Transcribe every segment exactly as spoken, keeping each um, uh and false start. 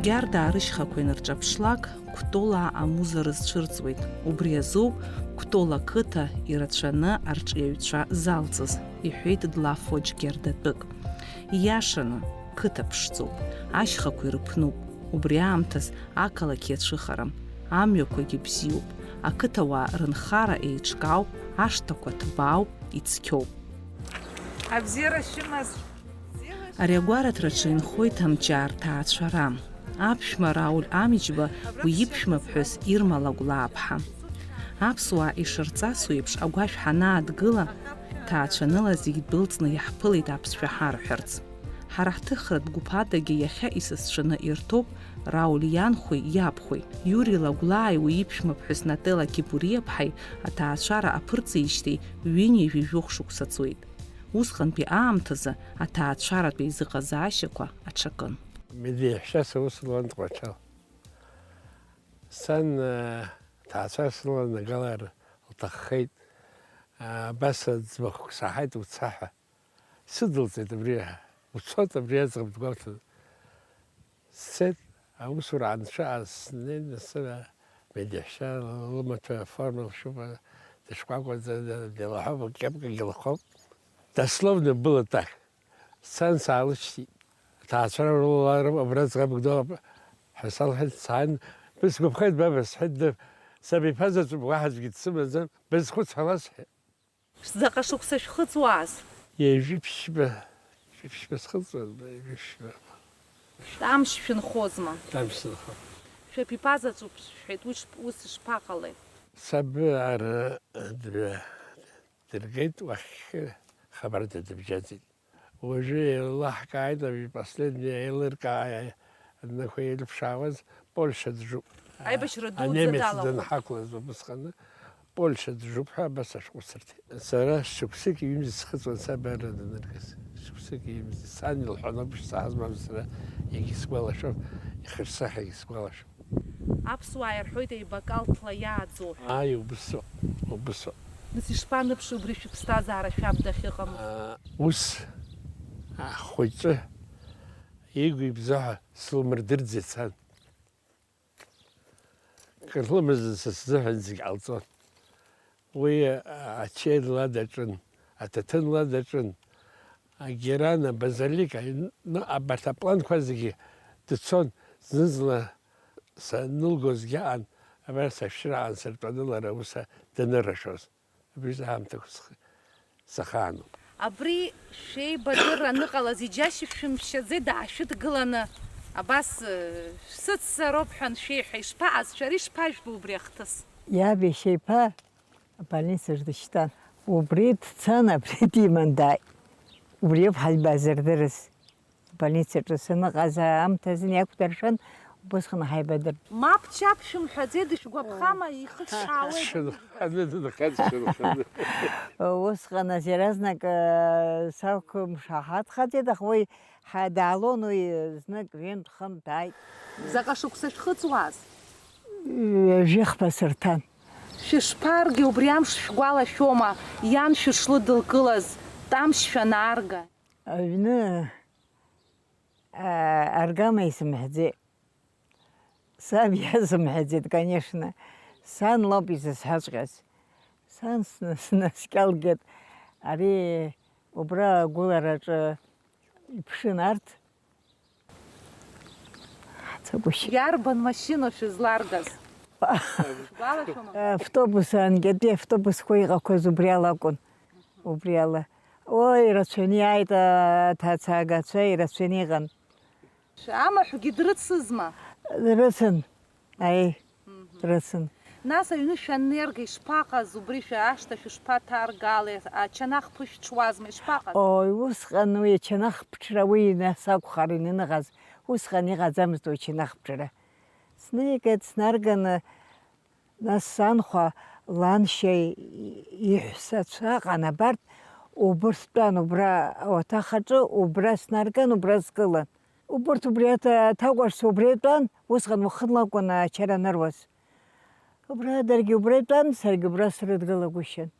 Гьарда арышьхақәа инырҿаԥшлак, Кәтолаа амуза рызцәырҵуеит. Убри азоуп Кәтола қыҭа ирацәаны арҿиаҩцәа залҵыз, иҳәеит Длафоџь гьардатәык. Ииашаны, қыҭа ԥшӡоуп, ашьхақәа ирыԥнуп. Убри аамҭаз ақалақь иацәыхарам, амҩақәагьы бзиоуп, ақыҭауаа рынхара еиҿкаауп, ашҭақәа ҭбаауп, ицқьоуп. Абзиара шәымаз! Ари агәараҭраҿы инхоит амҷаа рҭаацәара. Аԥшәма Рауль Амиџьба, уи иԥшәмаԥҳәыс Ирма Лагәлааԥҳа. Аԥсуаа ишырҵасу еиԥш агәашә ҳанаадгыла, ҭаацәаныла зегь дәылҵны иаҳԥылеит аԥсшәа ҳарҳәарц. Ҳара ҳҭыхратә гәыԥ адагьы иахьа исасцәаны ирҭоуп Рауль ианхәеи иабхәеи. Иури Лагәлааи уи иԥшәмаԥҳәыс Нателла Кибуриаԥҳаи аҭаацәара аԥырҵеижьҭеи ҩынҩажәи жәохә шықәса ҵуеит. Усҟантәи аамҭазы аҭаацәаратә еизыҟазаашьақәа аҽакын. Медеиҳәшьа саус луан Тҟәарчал. Сан, э, ҭаацәа срыланагалар лҭаххеит. Э, абас аӡбахәк саҳаит уца ҳәа. Сыдылҵеит абри, уцоит абри аӡӷаб дгәарҭаны. Сцеит, аусура анцәа снеин, асы медеиҳәшьа лымаҭәа аформа лшьуп, дышкәакәаӡа, дилаҳәуп, акепкагьы лхоуп. Дословно было так. Сцан саалышьҭит. Аҭаацәара рылаларым, абра ӡӷабк ду ҳәа салҳәеит, саан, бысгәаԥхеит, баба, сҳәеит, сабиԥа заҵәуп, уаҳа аӡәгьы дсымаӡам, бызхәыц ҳәа ласҳәеит. Заҟа шықәса шәхыҵуаз? Ҩажәи ԥшьба, ҩажәи ԥшьба схыҵуан, ҩажәи ԥшьба. Тамшь шәынхозма? Тамшь сынхо. Шәаԥиԥа заҵәуп шәҳәеит, уи шп-, ус шԥаҟалеи? Саб ара дҩа дыргеит, уахь хабарда дыбжьаӡит. Уажәы еилаҳкааит, абри последни еилыркаа, нахәа ирыԥшаауаз, Польша дыжуп. Аибашьра дуӡӡа анемец далахәын. Данҳақәлаз убысҟаны, Польша дыжуп ҳәа абас ашәҟәы сырҭеит. Сара шықәсыки ҩымзи схыҵуан саб ара даныргаз. Шықәсыки ҩымзи. Сан илҳәон, абжь саазмам сара, егьысгәалашәом, ихаҿсахьагьы сгәалашәом. Аԥсуаа ирҳәоит еибакалҭла иааӡоу ҳәа. Ааи, убыс ауп, убыс ауп. Нас ишԥаныԥши убри шәыԥсҭазаара шәаб дахьыҟамыз? Аа, ус, ахәыҷы игәибзаҳәа слымырдырӡеит сан. Кыр лымазар са сзыҳәан зегь ҟалҵон. Уи, а, ачаи лада ҿын, аҭаҭын лада ҿын, агерана, абазилика, ну, абарҭ апланқәа зегьы дцон, зны-зынла санылгозгьы аан, абра сашәшьыраан сыртәаны лара ус данырашоз. Абри аамҭақәа сх-, сахаануп. Абри шәеибадырра аныҟалаз, иџьашьа шәымшьаӡеи, даашәыдгыланы, абас, э, шәсыццароуп ҳәа аншәеиҳәа, ишԥаҟаз, шәара ишԥажәбо убри ахҭыс? Иаб иашьа иԥа абольницаҿ дышьҭан. Убри дцан, абри диман дааит. Убриоуп ҳаибазырдырыз. Больницаҿы саныҟаз аамҭазын иақәдыршәан, убысҟан ҳаибадырт. Мап чап шәымҳәаӡеи, дышәгәаԥхама, ихышҳаауеи? Дшынханы, дынхеит, дшынханы. Усҟан азы иаразнак, э, сақәымшаҳаҭхаӡеит, аха уи ҳа-, даалон уи, знык ҩынтә-хынтә дааит. Заҟа шықәса шәхыҵуаз? Ҩажәихԥа сырҭан. Шәышԥаргеи, убри амш шәгәалашәома, иан шәышлыдылкылаз, Тамшь шәанаарга? Аҩны, аа, аргама исымҳәаӡеит. Саб иазымҳәаӡеит, конечно. Сан лоуп изысҳәаҵәҟьаз. Сан сна-, снаскьалгеит. Ари убра агәылараҿы иԥшын арҭ. Ҳцагәышьа. Иарбан машьыноу шәызларгаз? Шәгәалашәома? Автобус, анкьатәи автобусқәа иҟақәаз убри ала акәын. Убри ала. Ой, ирацәаны иааит, аҭацаагацәа ирацәаны иҟан. Амаҳәгьы дрыцызма? Дрыцын. Аи, мгм, дрыцын. Нас аҩны шәаннеирга ишԥаҟаз, убри шәа ашҭа шәышԥаҭаргалеи, ачанах ԥышәҽуазма, ишԥаҟаз? Ой, усҟан уи ачанах ԥҽра уи нас акәхарын ианыҟаз, усҟан иҟаӡамызт уи ачанах ԥҽра. Снеигеит, снарганы, нас санхәа ланшьа иҳәсацәа ыҟан, абарҭ убырҭтәан, убра ауаҭах аҿы, убра снарган, убра сгылан. Убырҭ убри аҭ-, аҭакәажәцәа убра итәан, усҟан уахынла акәын ачара аныруаз. Убра даргьы убра итәан, саргьы убра срыдгылагәышьан.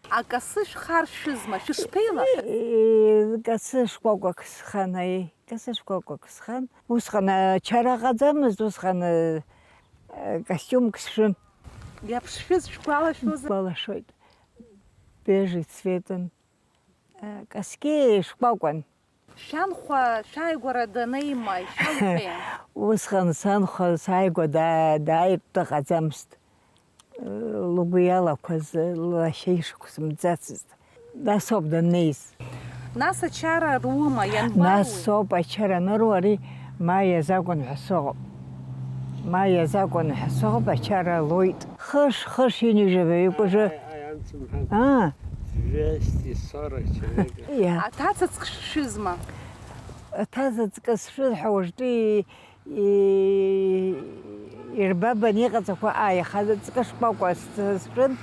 Акасы шәхар шәызма, шәышԥеилаҳәаз? Е, касы шкәакәак схан, аи, касы шкәакәак схан. Усҟан ачара ҟаӡамызт, усҟан, э, костиумк сшәын. Иаԥшшәыз шәгәалашәозар? Сгәалашәоит. Бежи цветын. Э, каскеи шкәакәан. Шәанхәа шәааигәара данеимааи, шәанхәеи? Усҟан санхәа сааигәа даа-, дааиртә дыҟаӡамызт. Лгәы иалақәаз лашьа ишықәсымӡацызт. Нас ауп даннеиз. Нас ачара рума, ианбаруеи? Нас ауп ачара аныру, ари ма иазакәын ҳәа сыҟоуп. Ма иазакәын ҳәа сыҟоуп, ачара лоит. Хыш, хыш ҩынҩажәаба икәажәы. Ай, ай, анцәа мҳәан. Аа. Двести сорок человек. Иа. Аҭацаҵәҟьа шәызма? Аҭацаҵәҟьа сшәыз ҳәа уажәтәи и-, ирбабан иҟаҵақәа, ааи, аха аҵкы шкәакәа с-, сшәын,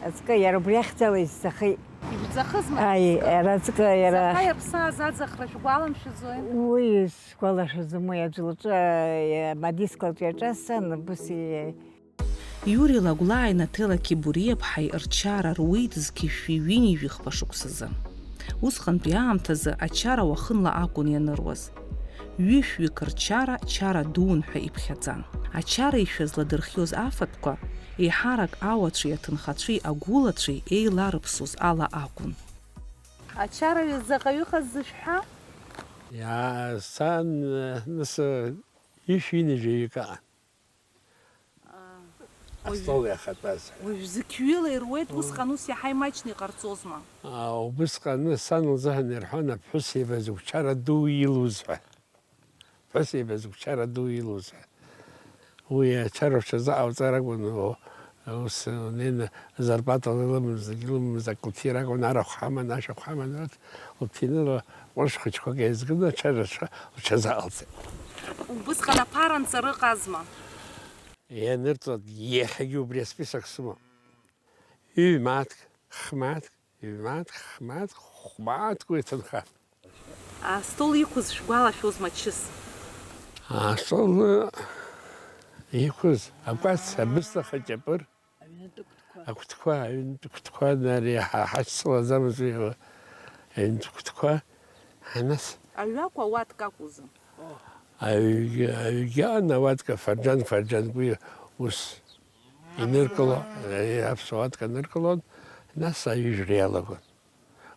аҵкы иара убри ахьӡала исҵахеит. Ижәӡахызма? Ааи, аҵкы? Иара аҵкы, иара. Заҟа иаԥсааз аӡахра шәгәаламшәаӡои? Уи сгәалашәаӡом, уи аӡә лҿы, э, мадиск лҿы иаҿасҵан, убыс и-, Иури Лагәлааи Наҭела Кибуриаԥҳаи рчара руит зқьышәи ҩынҩажәи хԥа шықәсазы. Усҟантәи аамҭазы ачара уахынла акәын ианыруаз. Ҩышәҩык рчара чара дуун ҳәа иԥхьаӡан. Ачара ишәаз ладырхиоз афатәқәа, еиҳарак ауацәеи аҭынхацәеи агәылацәеи еиларыԥсоз ала акәын. Ачара заҟаҩы ыҟаз зышәҳәа? Иа-, сан, э, нас, э, ҩышәи ҩынҩажәаҩык аҟан. Аа. Астол иахатәаз. Уажә зықьҩыла ируеит, усҟан ус иаҳа имаҷны иҟарҵозма? Аа, убысҟан сан лзыҳәан ирҳәон, аԥҳәыс еиба зыгәчара ду илуз ҳәа. Аԥҳәыс еиба зыгәчара ду илуз ҳәа. Уи ачара уҽазыҟауҵар акәын, о, ус унеины зарплатала илымамыз, илымамыз акы лҭир акәын, арахә ҳаман, ашәахә ҳаман, урҭ лҭины ла-, ҟәыш хәыҷқәак еизганы ачара лҽа-, лҽазыҟалҵеит. Убысҟан аԥара анҵара ыҟазма? Ианырҵоит, иахьагьы убри асписок сымоуп. Ҩ-мааҭк, х-мааҭк, ҩ-мааҭк, х-мааҭк, хә-мааҭк уи аҭынха. Астол иқәыз шәгәалашәозма чыс? Астол, э, иқәыз, акәац, абысҭа хаҷапыр, агәҭқәа, аҩнтә гәҭқәа, ари ҳа-, ҳашьцылаӡамыз уи, аҩнтә гәҭқәа, анас. Аҩы акәу, ауатка акәузу? Аҩгьы, аҩгьы аан, ауатка фарџьан, фарџьанк уи ус иныркыло, ари аԥсуа уатка ныркылон, нас аҩыжәра иалагон.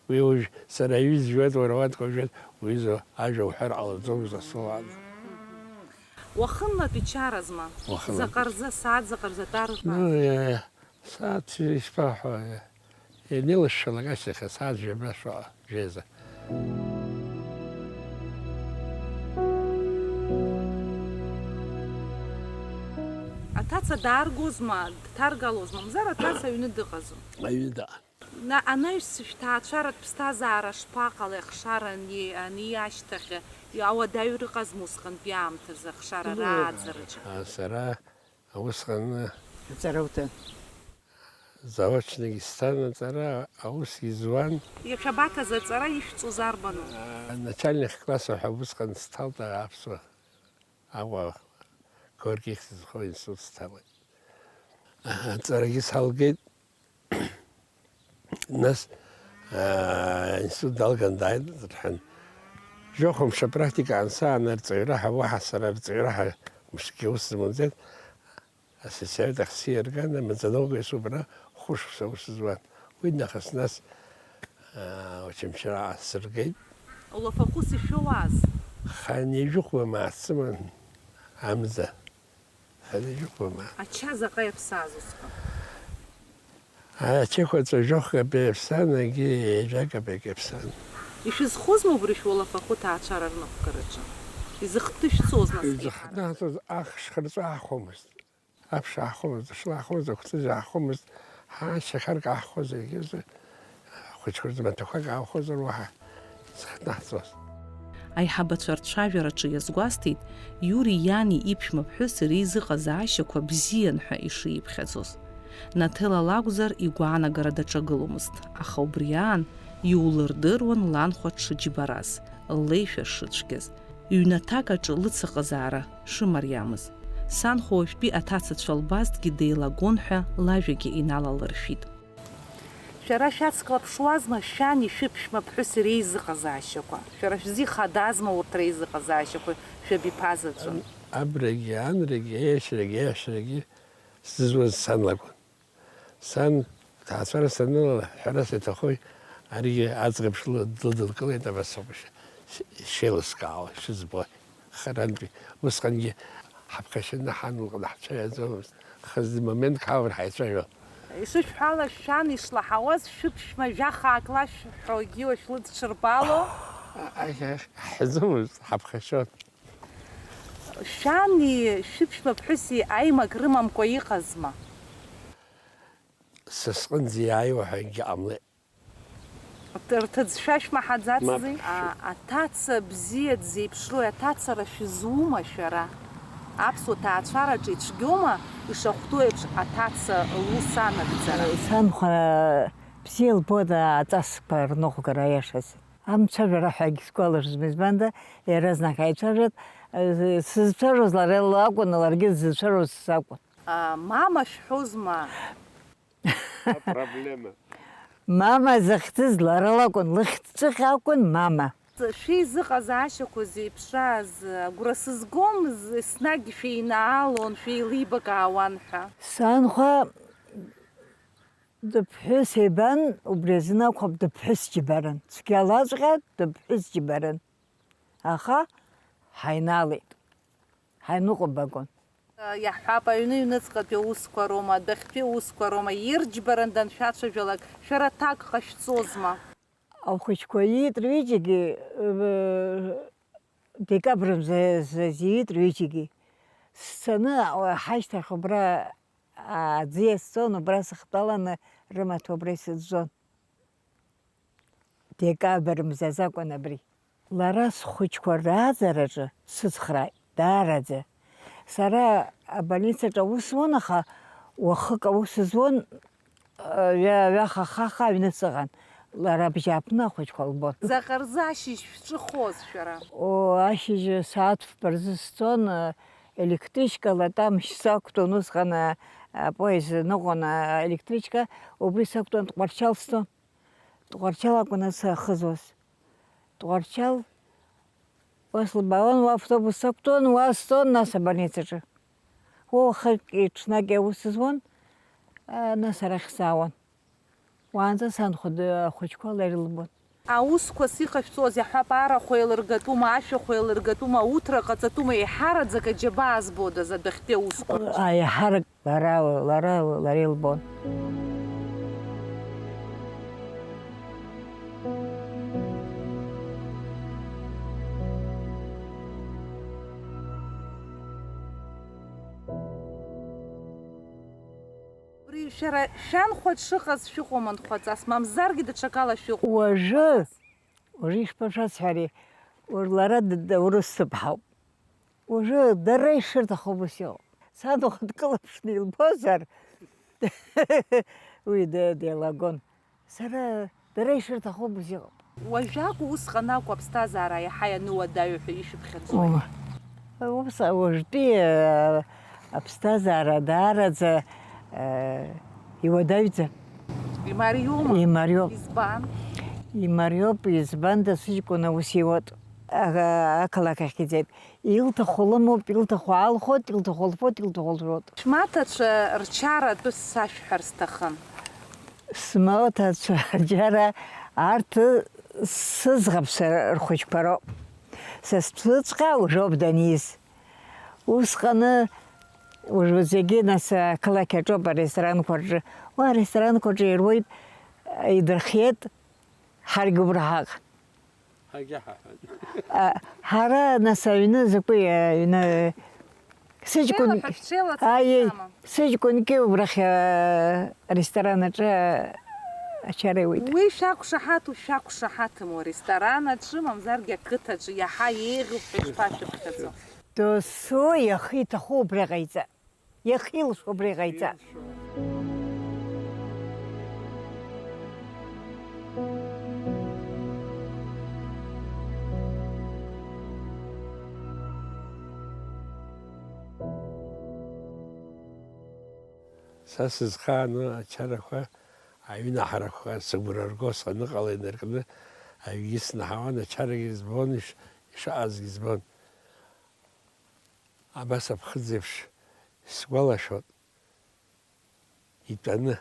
Уи уажә сара аҩы зжәуеит, уара уатка ужәуеит, уҩыза ажәа уҳәар ҟалаӡомызт асолан. Уахынлатәи чаразма? Уахынлатәи. Заҟа рзы, асааҭ заҟа рзы атәар ыҟан? Ну, иа-, сааҭ ишԥаҳәа, иа-, ианеилышәшәалак ашьҭахь асааҭ жәаба шәа-, жәеиза. Аҭаца дааргозма, дҭаргалозма, мамзар аҭаца аҩны дыҟазу? Аҩны дыҟан. На-, анаҩс шәҭаацәаратә ԥсҭазаара шԥаҟалеи ахшара ани-, ани ашьҭахь, ауадаҩра ыҟазма усҟантәи аамҭазы ахшара рааӡараҿы? А, сара усҟан, э, аҵара уҭан. Заочник исҭан аҵара, аус изуан. Иахьабаҭаз аҵара ишәҵоз арбану? А, начальник класса ҳәа усҟан сҭалт аԥсуа Аҟәа Горки ихьӡ зхоу институт сҭалеит. Аҵарагьы салгеит. Нас, аа, институт далган дааит, рҳәан. Жәохә мшы апрактика аансаан арҵаҩра ҳәа, уаҳа сара арҵаҩра ҳәа мшгьы аус змамзеит. Асельсовет ахь сиарган, амаӡаноугаҩ субра хәышықәса аус зуан. Уи нахыс нас, аа, Очамчыраҟа сыргеит. Улафахәы сышәоуаз? Ханижәыхәба мааҭ сыман амза. Ханижәыхәба мааҭ. Ача заҟа иаԥсааз усҟан? Ачықәаҵәа жәохә капеи иаԥсан, егьи ҩажәа капеик иаԥсан. Ишәызхозма убри шәулафахәы ҭаацәара рнықәгараҿы? Изыхҭышәҵоз нас? Изыхҭнаҳҵоз ахш хырҵәы аахәомызт. Аԥш аахомызт, ашла аахомызт, акәтыжь аахомызт, ҳа шьахарк аахозаргьы, хәыҷқәа рзы маҭәақәак аахозар уаҳа зыхҭнаҳҵоз. Аиҳабацәа рцәажәараҿы иазгәасҭеит, Иури иани иԥшәма ԥҳәыси реизыҟазаашьақәа бзиан ҳәа ишиԥхьаӡоз. Наҭела лакәзар, игәаанагара даҿагыломызт, аха убри аан иулырдыруан ланхәа дшыџьбараз, ллеишәа шыцәгьаз, ҩнаҭак аҿы лыцыҟазаара шымариамыз. Санхәа уажәтәи аҭацацәа лбазҭгьы деилагон ҳәа лажәагьы иналалыршәит. Шәара шәацклаԥшуазма шәани шәыԥшәма ԥҳәыси реизыҟазаашьақәа? Шәара шәзы ихадазма урҭ реизыҟазаашьақәа шәабиԥазаҵәы? Абрагьы, анрагьы, еишрагьы, еиҳәшьрагьы сзызуаз сан лакәын. Сан, ҭаацәара санылала, ҳәарас иаҭахои, аригьы аӡӷаб шла-, длыдылкылеит, абас ауп иши-, ишеилыскаауа, ишызбо. Харантәи, усҟангьы ҳаԥхашьаны ҳан лҟны ҳцәажәаӡомызт, аха зны моментк ҳаалыр ҳаицәажәон. Ишышәҳәала, шәан ишлаҳауаз шәыԥшәма жәа-хаак лашәҳәогьы уашәлыдҽырбало? А-, а-, ҳаҳәаӡомызт, ҳаԥхашьон. Шәани шәыԥшәма ԥҳәыси аимак рымамкәа иҟазма? Са сҟынӡа иааиуа ҳәа акгьы ҟамлеит. Рҭыӡшәа шәмаҳаӡацзи? Мап. А, аҭаца бзиа дзеиԥшрои, аҭацара шәызума шәара? Аԥсуа ҭаацәараҿы ицәгьоума ишахәҭоу еиԥш аҭаца лус анагӡара? Санхәа бзиа лбоит аҵасқәа рныҟәгара, аиашаз. Амцәажәара ҳәагьы сгәалашәом, избанда, иаразнак ҳаицәажәеит, сызцәажәоз лара лакәын, ларгьы дзыцәажәоз сакәын. А, мама шәҳәозма? Апроблема. Мама захьӡыз лара лакәын, лыхьӡҵәҟьа акәын мама. Шәеизыҟазаашьақәа зеиԥшраз агәра сызгом, з-, еснагь шәеинаалон, шәеилибакаауан ҳәа. Санхәа дыԥҳәыс ибан, убри азын акәхап дыԥҳәыс џьбаран. Цәгьалаҵәҟьа дыԥҳәыс џьбаран. Аха ҳаинаалеит. Ҳаиныҟәбагон. Иаҳҳәап, аҩны-ҩныҵҟатәи аусқәа роума, адәахьтәи аусқәа роума, ирџьбаран даншәацәажәалак, шәара аҭак ҟашәҵозма? Ахәыҷқәа иит рҩыџьагьы, э, декабр мза азы иит рҩыџьагьы. Сцаны, ҳашьҭахь убра аӡы иасҵон, убра сыхтәаланы рымаҭәа убра исыӡәӡәон. Декабр мзазы акәын абри. Лара схәыҷқәа рааӡараҿы дсыцхрааит, даараӡа. Сара абольницаҿы аус зуан, аха уахык аус зуан, ҩа-, ҩаха хаха аҩны сыҟан. Лара абжьааԥны ахәыҷқәа лбон. Заҟа рзы ашьыжь шәҿыхоз шәара? О, ашьыжь сааҭ фба рзы сцон, электричкала Тамшь сақәтәон, усҟан, а, апоезд ныҟәон, а, электричка, убри сақәтәон, Тҟәарчал сцон. Тҟәарчал акәын асы ахызуаз. Тҟәарчал, уа слыбаауан, уа автобус сақәтәон, уа стәон, нас абольницаҿы. Уа уахыки ҽнаки аус зуан, а, нас арахь саауан. Уаанӡа санхәа д-, ахәыҷқәа лара илбон. Аусқәас иҟашәҵоз иаҳҳәап, арахә еилыргатәума, ашәахә еилыргатәума, ауҭра ҟаҵатәума, еиҳараӡак аџьабаа збодаз адәахьтәи аусқәа рҿы? Аиҳарак Лара, лара, лара илбон. Убри шәара шәанхәа дшыҟаз шәыҟоума нхәаҵас, мамзаргьы даҽакала шәыҟоума? Уажәы, уажәы ишԥашәасҳәари, уажә лара д-, д-, урыс сыԥҳауп. Уажәы дара ишырҭаху ус иҟоуп. Сан уахь дкылԥшны илбозар, уи д-, деилагон. Сара дара ишырҭаху ус иҟоуп. Уажәакәу, усҟан акәу аԥсҭазаара иаҳа ианыуадаҩу ҳәа ишәыԥхьаӡои? О, ус, уажәтәи, э, аԥсҭазаара даараӡа, э, иуадаҩӡам. Имариоума? Имариоуп. Избан? Имариоуп, избанда сыҷкәын аус иуеит. Аха ақалақь ахь иӡеит. Илҭаху лымоуп, илҭаху аалхоит, илҭаху лфоит, илҭаху лжәуеит. Шәмаҭацәа рчара атәы сашәҳәар сҭахын. Смаҭацәа рчара арҭ сыӡӷабцәа рхәыҷқәа роуп. Са сыԥсыҵәҟьа уажәоуп даниз. Усҟаны, уажә зегьы, нас, ақалақь аҿоуп аресторанқәа рҿы. Уа аресторанқәа рҿы ируеит, идырхиеит, ҳаргьы убра ҳаҟан. Ҳагьаҳаҳәан. А, ҳара, нас, аҩны закәи, аҩны, сыҷкәын, Шәеилаҳәа, шәеилаҵәа аиеи, шәама? Сыҷкәынки убрахь, а, аресторан аҿы, а, ачара иуеит. Уи шәақәшаҳаҭу, шәақәшаҳаҭыму аресторан аҿы, мамзаргьы ақыҭаҿы иаҳа еиӷьуп ҳәа ишԥашәыԥхьаӡо? Досу иахы иҭаху убра ҟаиҵа. Иахьилшо убра иҟаиҵа. Са сызхаану ачарақәа Аҩнаҳарақәа сыгәра рго саныҟала инаркны аҩгьы снаҳауан, ачарагьы збон, иш-, ишаазгьы збон. Абас аԥхыӡ еиԥш сгәалашәон, итәаны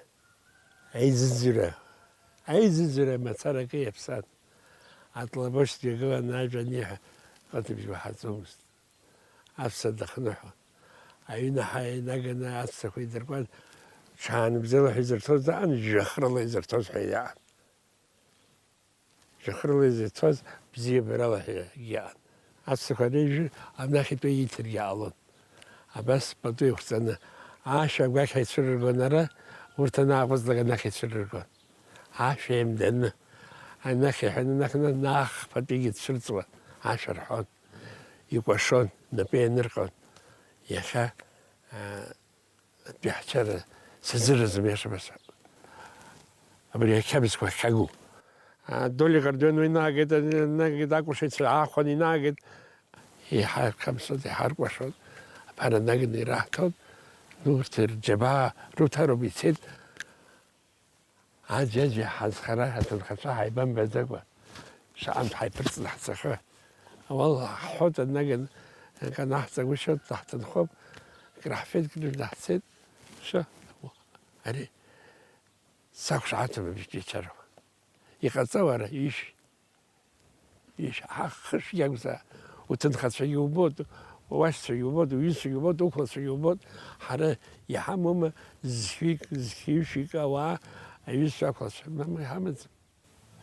аизыӡырҩа, аизыӡырҩа мацара акы иаԥсан. Атлабошьҭ дҩагыланы ажәа аниҳәа, ҟыҭыбжь уаҳаӡомызт. Аҵәца дахныҳәон. Аҩнаҳа инаганы аҵәцақәа идыркуан, ҽаанбзиала ҳәа изырҭоз даан, жәахрыла изырҭоз ҳәа иаан. Жәахрыла изырҭоз бзиабарала ҳәа иаан. Аҵәцақәа анеижәы, анахь итәы ииҭаргьы ҟалон. Абас пату иқәҵаны, ашә агәақь ицәырыргон ара, урҭ анааҟәызлак анахь ицәырыргон. Ашә еимданы, анахь иҳәаны, анахь, наҟфатәигьы цәырҵуан, ашәа рҳәон, икәашон, напы ианырҟьон. Иахьа, аа, атәи ҳчара сазыразым, иашамасҳәап. Абри ақьабзқәа ахьагу. Аа, Доли Ҟардион уи инаагеит, инаагеит, акәашаҩцәа аахәан инаагеит. Иҳарқамсуан, иҳаркәашон, аԥара наганы ираҳҭон. Ну, урҭ рџьабаа руҭароуп ицеит. Аӡәаӡәа ҳазхара аҭынхацәа ҳаибамбаӡакәа, шаҟантә ҳаиԥырҵны ҳцахьоу. Ауал ҳҳәоит, анаган, акы анаҳҵагәышьоит, даҳҭынхоуп, акраҳфеит, кны даҳцеит. Ша, ари сақәшаҳаҭым абжьгьы чароуп. Иҟаҵа уара, ишә. Ишәҳахышәгьагәза, уҭынхацәагьы убоит, уашьцәагьы убоит, уҩызцәагьы убоит, уқәлацәагьы убоит, ҳара иҳамоума зхҩык, зхьышәик ауаа, аҩызцәа ақәлацәа, мамоу иҳамаӡам,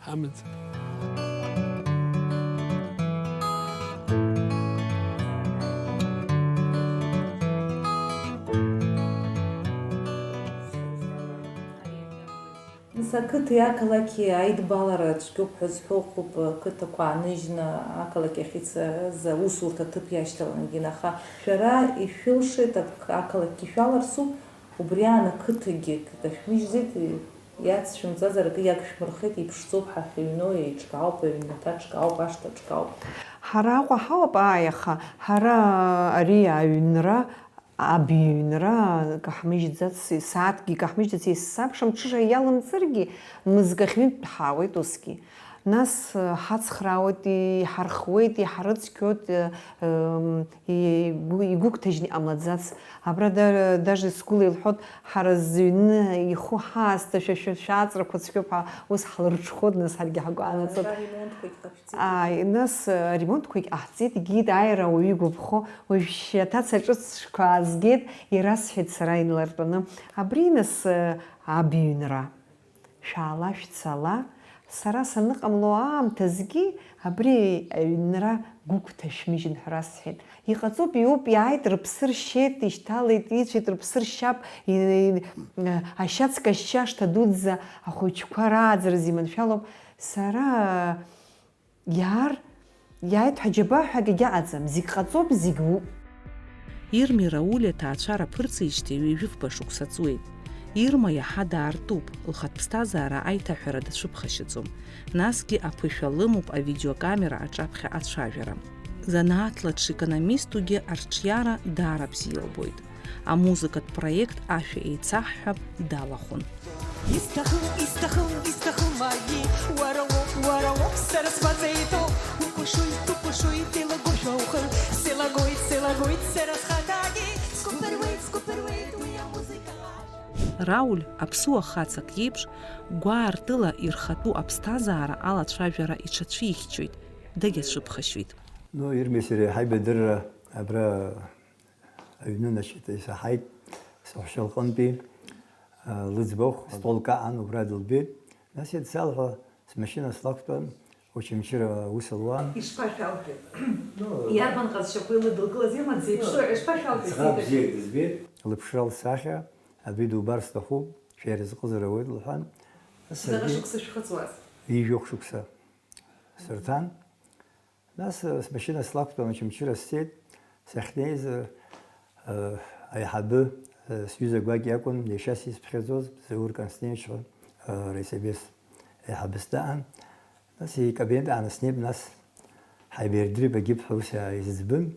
ҳамаӡам. Нас ақыҭеи ақалақьи аидбалара цәгьоуп ҳәа зҳәо ыҟоуп, ақыҭақәа ааныжьны ақалақь ахь ицаз аусурҭа аҭыԥ иашьҭалангьы, аха шәара ишәылшеит, ак-, ақалақьгьы шәаларсуп, убри аан ақыҭагьы дахьмыжьӡеит, иацшәымҵазар акы иагшәмырхеит, иԥшӡоуп, ҳахьыҩноу еиҿкаауп, аҩнаҭа ҿкаауп, ашҭа ҿкаауп. Ҳара Аҟәа ҳауп, ааи, аха ҳара ари аҩнра Аб иҩнра каҳмыжьӡац, сааҭкгьы каҳмыжьӡац, есымша амҽыша иалымҵыргьы, мызкы ахьҩынтә ҳаауеит усгьы. Нас, э, ҳацхраауеит, иҳархуеит, иҳарыцқьоит, э, м, игәы-, игәыгәҭажьны иҟамлаӡац. Абра да-, даже сгәыла илҳәоит, ҳара зыҩны ихәы ҳаасҭа, шәа, шәа, шәааҵрақәа цәгьоуп ҳәа, ус ҳлырҽхәоит, нас ҳаргьы ҳгәы анаҵоит. Ара ремонтқәагь ҟаҳҵеит. Ааи, нас, э, аремонтқәагь ҟаҳҵеит, егьит, аиара ауаҩы игәаԥхо, уажәшьҭа аҭаца ҿыцқәа аазгеит, ирасҳәеит сара инлартәаны. Абри, нас, э, аб иҩнра. Шәаала, шәцала, сара саныҟамло аамҭазгьы абри аҩнра гәыгәҭа шәмыжьын ҳәа расҳәеит. Иҟаҵоуп, иоуп, иааит, рыԥсы ршьеит, ишьҭалеит, ицәеит, рыԥсы ршьап, и-, и-, ашьац кашьшьашҭа дуӡӡа ахәыҷқәа рааӡара зиманшәалоуп. Сара иаар, иааит ҳәа џьабаа ҳәа акгьы аҟаӡам, зегь ҟаҵоуп, зегь уп. Ирми Рауль аҭаацәара ԥырҵижьҭеи ҩажәифба шықәса ҵуеит. Ирма иаҳа даартуп, лхатә ԥсҭазаара аиҭаҳәара дацәыԥхашьаӡом. Насгьы аԥышәа лымоуп авидеокамера аҿаԥхьа ацәажәара. Занааҭла дшекономистугьы арҿиара даара бзиа лбоит. Амузыкатә проект ашәа еицаҳҳәап далахәын. Исҭахым, исҭахым, исҭахым, аиеи, уара уоуп, уара уоуп, сара сгәаҵа итәоу, укәашоит, укәашоит, еилагошәа ухы, сеилагоит, сеилагоит, сара схаҭагьы, сгәы ԥыруеит, сгәы ԥыруеит уи амузыка. Рауль, аԥсуа хаҵак иеиԥш, гәаартыла ирхатәу аԥсҭазаара алацәажәара иҽацәихьчоит, дагьацәыԥхашьоит. Ну, Ирмеи сареи ҳаибадырра абра аҩны, значит, исаҳаит, саҳәшьа лҟынтәи, а, лыӡбахә, столка аан, убра дылбеит. Нас иацы алҳәа, смашьына слақәтәан, Очамчыра аус луан. Ишԥашәалҳәеи? Ну, иарбан ҟазшьақәеи лыдылкылаз ирма дзеиԥшроу, ишԥашәалҳәеи, ӡӷаб сеиҭашәа? Бзиак дызбеит, лыԥшра лсахьа, абри дубар сҭахуп, шәа ирызҟызар ауеит, лҳәан. Заҟа саргьы шықәса шәхыҵуаз? Ҩажәа шықәса сырҭан. Нас, э, смашьына слақәтәан Очамчыра сцеит, сахьнеиз, э, э, аиҳабы, э, сҩыза гәакьа иакәын, иашьас исԥхьаӡоз, Заур Константинович, э, райсовет аиҳабыс даан. Нас икабинет аанаснеит, нас ҳаибердырп, агьыԥҳәа ус иааизыӡбын.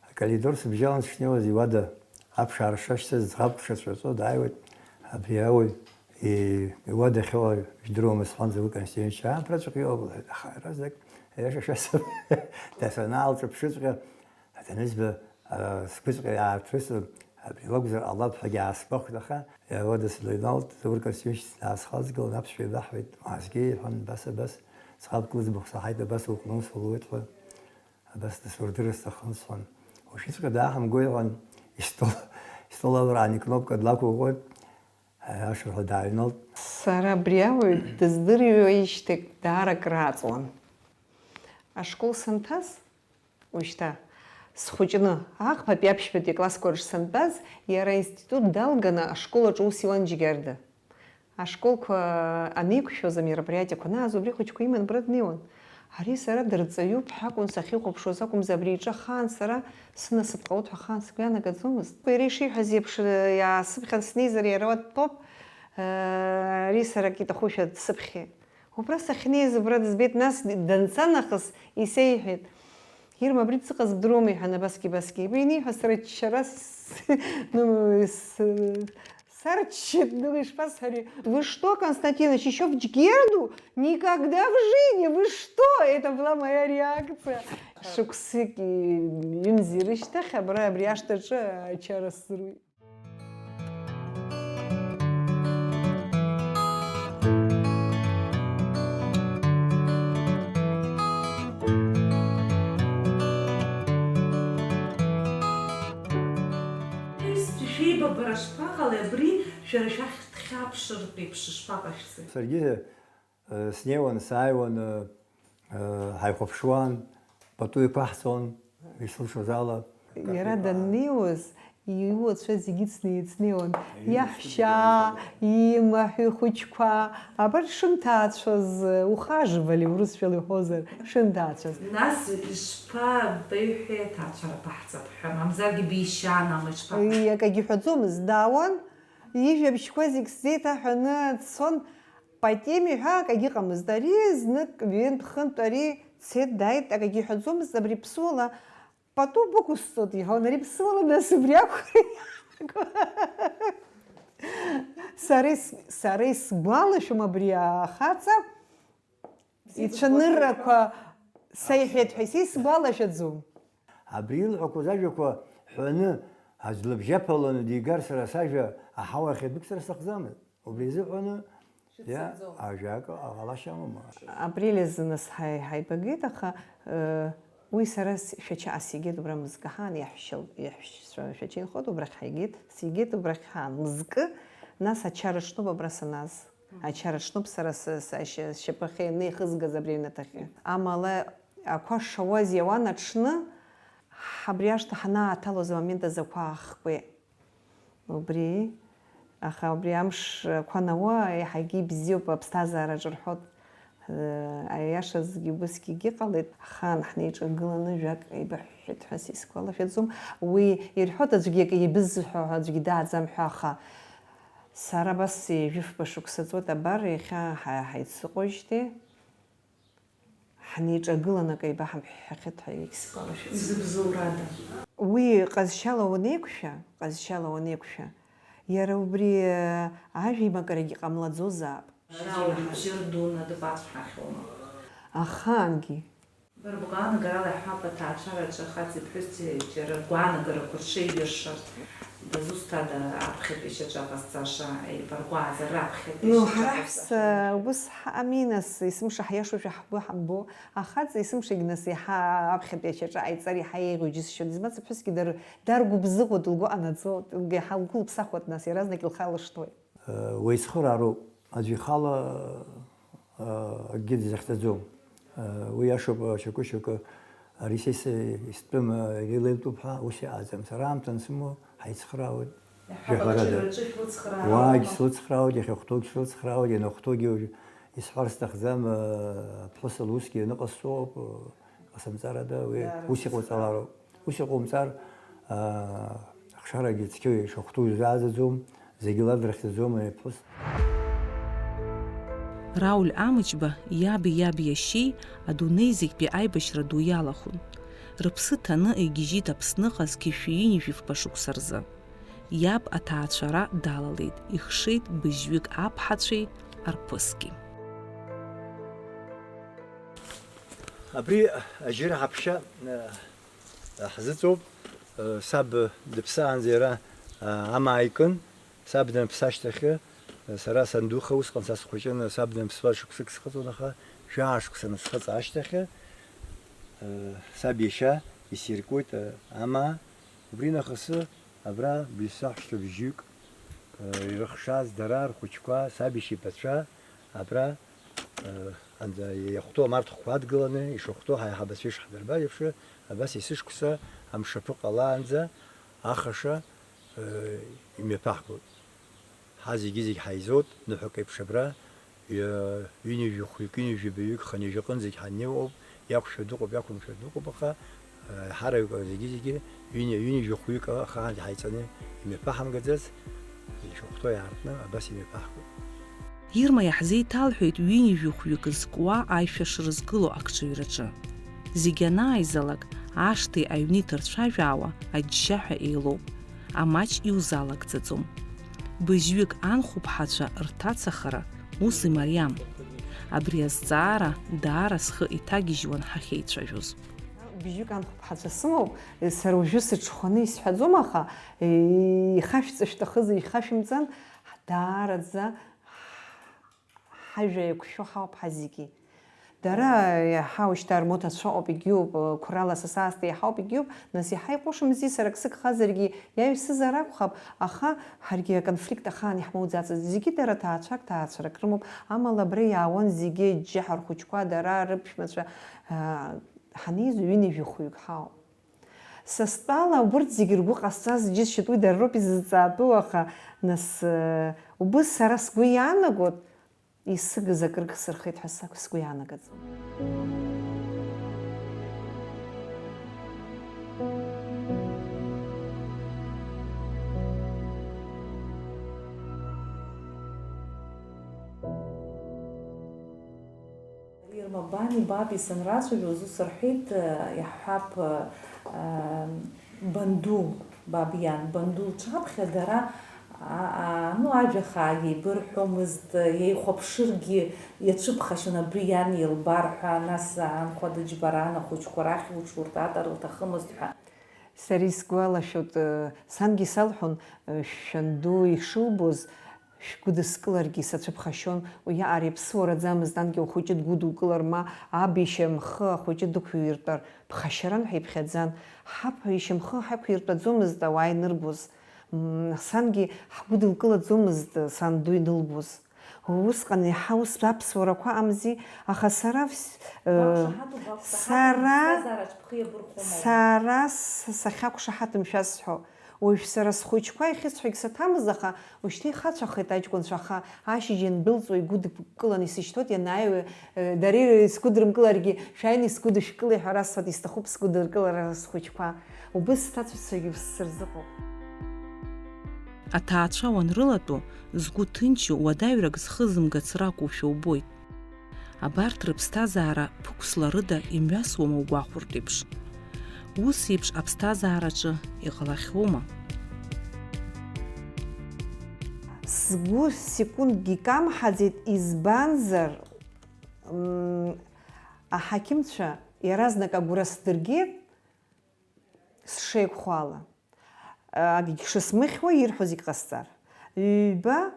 Акоридор сыбжьалан сышнеиуаз, иуада аԥшаара шашьҭаз ӡӷабк дшацәаҵәо дааиуеит, абри ауаҩ И-, иуадахьоу жәдыруама сҳәан, Заур Константинович, аа, абраҵәҟьа иоуп, лҳәеит, аха иаразнак, аиаша шәасҳәап, даасанаалҿаԥшыҵәҟьа, аӡанызба, аа, сгәыҵәҟьа иааҭрысын, абри лакәзар ҟалап ҳәагьы аасгәахәит, аха, иауада слыҩналт, Заур Константинович даасхаҵгылан, аԥсшәа еибаҳҳәеит, уаазгеи, иҳәан, абас, абас, ӡӷабк лыӡбахә саҳаит, абас уҟны ус улуеит ҳәа, абас дысурдырыр сҭахын сҳәан. Уажәыҵәҟьа дааҳамго, иҳәан, истол, истол алраан икнопка длақәыӷәӷәоит, Ашырҳәа дааҩналт. Сара абри ауаҩ дыздырҩуеижьҭеи даара акрааҵуан. Ашкол санҭаз, уажәшьҭа, схәыҷны, аҟԥатәи аԥшьбатәи аклассқәа рҿы сантәаз, иара аинститут далганы ашкол аҿы аус иуан Џьгьарда. Ашколқәа анеиқәшәоз, амероприатиақәа анааз, убри ахәыҷқәа иманы абра днеиуан. Ари сара дырҵаҩуп ҳәа акәын сахьихәаԥшуаз акәымзар, абри иҿы ахаан сара сынасыԥ ҟалоит ҳәа ахаан сгәы иаанагаӡомызт. Иара ишиҳәаз еиԥш, иаасыԥхьан снеизар, иара уа дтәоуп, ари сара акы иҭахушәа дсыԥхьеит. Убра сахьнеиз, убра дызбеит, нас данца нахыс исеиҳәеит. Ирма, абри дсыҟаз бдыруама, иҳәан, абасгьы, абасгьы. Абри иниҳәа сара ччара с-, ну, с-, Сарччеит, ну, ишԥасҳәари? Вы что, Константинович, ещё в Џьгьерду? Никогда в жизни! Вы что? Это была моя реакция. Шықәсыки ҩымзи рышьҭахь абра, абри ашҭаҿы ачара сзыруит. Шәеибабара шԥаҟалеи, абри шәара шәахь дхьаԥшыртә еиԥш шԥаҟашәҵеи? Саргьы, э, снеиуан, сааиуан, э, э, ҳаихәаԥшуан, пату иқәаҳҵон, ишылшоз ала. Иара даннеиуаз, иуацәа зегьы ицны еицнеиуан. Иҩызцәа иаҳәшьа, зегьы имаҳә ихәыҷқәа, абар шынҭаацәаз, ухаживали, урысшәала иҳәозар, шынҭаацәаз. Нас ишԥабеиҳәеи, аҭаацәара баҳҵап ҳәа, мамзаргьы бишьаан ама ишԥа-. Уи акагьы ҳәаӡомызт, даауан, ижәабжьқәа зегь сзеиҭаҳәаны дцон, по теме ҳәа акагьы ыҟамызт. Ари знык, ҩынтә-хынтә ари дцеит, дааит, акагьы ҳәаӡомызт, абри ԥсуала пату бықәысҵоит, иҳәон, ари ԥсуала, нас убри акәхеит. Сара ис-, сара исгәалашәом абри ахаҵа ицәаныррақәа сеиҳәеит ҳәа, са исгәалашәаӡом. Абри илҳәақәоз ажәақәа ҳәаны, аӡә лыбжьаԥаланы дигар, сара сажәа аҳауа ахьадәықәсыр сҭахӡамызт. Убри изыҳәаны, иа, шәыццакӡом. Ажәак ҟалашьа амоума? Апрель азы нас ҳаи-, ҳаибагеит, аха, э, уи сара с-, Шәача сигеит убра мызкы ҳаан, иаҳәшьа-, иаҳәшьцәа Шәача инхоит, убрахь ҳаигеит, сигеит убрахь ҳаан мызкы, нас ачара ҿноуп абра санааз. Ачара ҿноуп сара с-, с-, ашьа-, сшьапахьы ианеихызгаз абри аҩнаҭахьы. Амала ақәа шауаз иауан аҽны, ҳабри ашҭа ҳанааҭалоз амомент азы ақәа аахкуеит. Убри, аха убри амш ақәа науа, еиҳагьы ибзиоуп аԥсҭазаараҿы рҳәоит. Аиашазгьы убысгьы егьыҟалеит, ахаан ҳнеиҿагыланы жәак еибаҳҳәеит ҳәа сисгәалашәаӡом. Уи ирҳәоит аӡәгьы акы ибызҳәо ҳәа аӡәгьы дааӡам ҳәа, аха сара абас ҩажәи фба шықәса ҵуеит, абар иахьа ҳа-, ҳаицыҟоижьҭеи. Ҳнеиҿагыланы акы еибаҳамҳәахьеит ҳәа егьсгәалашәаӡом. Изыбзоурада? Уи ҟазшьала уанеиқәшәа, ҟазшьала уанеиқәшәа, иара убри, э, ажәеимакрагьы ҟамлаӡозаап. Рауль ҳжьыр дуны дбацәҳахьоума? Ахаангьы. Бара бгәаанагарала иаҳҳәап, аҭаацәараҿы ахаҵеи ԥҳәыси џьара ргәаанагарақәа рҽеиҩыршарц. Дызусҭада аԥхьатәи шьаҿа ҟазҵаша, еибаргәааӡа раԥхьатәи Ну, шьаҿа ҳара ҟазҵаша? Ҳаҳәса убыс ҳаами, нас, есымша ҳиашоушәа ҳгәы ҳамбо, ахаҵа есымшагь, нас, иаҳа аԥхьатәи ашьаҿа ҟаиҵар иаҳа еиӷьу џьысшьоит, избанзар, ԥҳәысгьы дар-, даргәыбзыӷуа, дылгәаҟанаҵо, иаҳа лгәы лыԥсахуеит, нас, иаразнак илхалышҭуеит. Уеицхыраароуп, аӡәы ихала, акгьы дызахьӡаӡом. Уи иашоуп, шьоукы-шьоукы, ари са ис-, истәым, иара илеилтәуп ҳәа ус иҟаӡам. Сара аамҭа ансымоу ҳаицхраауеит. Иаҳҳәап, жәаҳәарада. Ахәаҽырҩраҿы шәлыцхраауеит. Уаагь слыцхраауеит, иахьахәҭоугь слыцхраауеит, ианахәҭоугьы уажә исҳәар сҭахӡам, аԥҳәыс лусгьы аныҟасҵо ауп, ҟасымҵарада, уи ус иҟауҵалароуп. Ус иҟоумҵар, аа, ахшарагьы цқьа ишахәҭоу изааӡаӡом, зегьы ладрыхьӡаӡом ари аԥҳәыс. Рауль Амҷба иаби иаб иашьеи адунеи зегьтәи аибашьра ду иалахәын. Рыԥсы ҭаны игьежьит Аԥсныҟа зқьи шәи ҩынҩажәи фба шықәса рзы. Иаб аҭаацәара далалеит, ихшеит быжьҩык аԥҳацәеи арԥысгьы. Абри ажьыра ҳаԥшьа ҳзыҵоуп. Саб дыԥсаанӡа иара амаа икын. Саб даныԥсы ашьҭахьы, сара сандуха, усҟан са схәыҷын, саб даныԥсуа шықәсык схыҵуан, аха жәаа шықәса анысхыҵ ашьҭахьы, саб иашьа исиркуеит амаа. Убри нахысы абра быжьсаҳәшьцәа бжьҩык ирыхшаз дара рхәыҷқәа, саб ишьапацәа абра анӡа иахәҭоу амарҭхәқәа адгыланы ишахәҭоу ҳаиҳабацәа ишҳадырбаз еиԥш, абас есышықәса амшаԥы ҟалаанӡа ахаша имҩаԥаҳгоит. Ҳа зегьы-зегь ҳаизоит, ныҳәак еиԥш абра, ҩынҩажәи хәҩык, ҩынҩажәи баҩык, хынҩажәи аҟынӡагь ҳаннеиуоуп, иақәшәо дыҟоуп, иақәымшәо дыҟоуп, аха еиҳарак зегьы-зегьы ҩынҩа, ҩынҩажәи хәҩык ахаангьы ҳаиҵаны имҩаԥаҳамгаӡац, ишахәҭоу иаартны абас имҩаԥаҳгоит. Ирма иаҳзеиҭалҳәеит ҩынҩажәи хәҩык зкуа аишәа шрызгыло акҿыҩраҿы. Зегь анааизалак, ашҭеи аҩни ҭырцәажәаауа аџьшьаҳәа еилоуп, амаҷ иузалагӡаӡом. Быжьҩык анхәыԥҳацәа рҭацахара ус имариам. Абри азҵаара даара схы иҭагьежьуан ҳахьеицәажәоз. Быжьҩык анхәыԥҳацәа сымоуп, сара уажәы сыҽхәаны исҳәаӡом, аха ихашәҵа шәҭахызар ихашәымҵан, даараӡа ҳажәа еиқәшәо ҳауп ҳазегьы. Дара иаҳа ушьҭа рмоҭацәа ыҟоуп, егьиуп, қәрала са саасҭа иаҳауп, егьиуп, нас иаҳа иҟәышымзи, сара ак сыгхазаргьы иаҩсызар акәхап, аха ҳаргьы аконфликт ахаан иаҳмоуӡацызт. Зегьы дара ҭаацәак, ҭаацәарак рымоуп, амала абра иаауан зегьы, џьџьаҳәа рхәыҷқәа, дара рыԥшәмацәа, аа, ҳанеизо ҩынҩажәи хәҩык ҳауп. Са стәала, убырҭ зегьы ргәы ҟасҵаз џьысшьоит, уи дара роуп изызҵаатәу, аха, нас, убыс сара сгәы иаанагоит, исыгыз акыргь сырхеит ҳәа са сгәы иаанагаӡом. Ирма, бани баби санрацәажәоз, ус рҳәеит, иаҳҳәап, банду, баб иан, банду лҽаԥхьа дара, а, а, ну, ажәа хаа иеибырҳәомызт, еихәаԥшыргьы иацәыԥхашьон абри иан илбар ҳәа, нас анхәа дыџьбаран, ахәыҷқәа рахь лҽуртатар лҭахымызт ҳәа. Сара исгәалашәоит, сангьы салҳәон, шәанду ишылбоз, шәгәыдыскыларгьы сацәыԥхашьон, уиаҟара иаԥсуараӡамызт, анкьа ухәыҷы дгәыдукылар, ма аб ишьамхы ахәыҷы дықәиртәар, ԥхашьаран ҳәа иԥхьаӡан. Ҳаб ишьамхы ҳақәиртәаӡомызт ауаа инырбоз. М, сангьы ҳгәыдылкылаӡомызт, санду инылбоз. Усҟан иаҳа ус аԥсуарақәа амзи, аха сара вс-, э, Бақәшаҳаҭуп, бақәшаҳаҭуп, сара, ԥсҭазаараҿ бхы иабырхәома? Сара с-, сахьақәшаҳаҭым шәасҳәо. Уажә сара схәыҷқәа ихьысҳәагь саҭамыз, аха ушьҭа ихацәахеит аҷкәынцәа, аха ашьыжь иандәылҵуа игәыдкыланы исышьҭуеит, ианааиуа, э, дара ир-, исгәыдырмкыларгьы, шәааины исгәыдышәкылеи ҳәа расҳәоит, исҭахуп сгәыдыркылара схәыҷқәа. Убыс сҭацәцәагьы сырзыҟоуп. Аҭаацәа уанрылатәо, згәы ҭынчу, уадаҩрак зхызымгац ракәушәа убоит. Абарҭ рыԥсҭазаара ԥықәсларыда имҩасуама угәахәыртә еиԥш? Ус еиԥш аԥсҭазаараҿы иҟалахьоума? Сгәы секундгьы икамҳаӡеит, избанзар, м, аҳақьымцәа иаразнак агәра сдыргеит, сшеиқәхо ала. Акгьы шысмыхьуа, ирҳәо зегь ҟасҵар. Ҩба,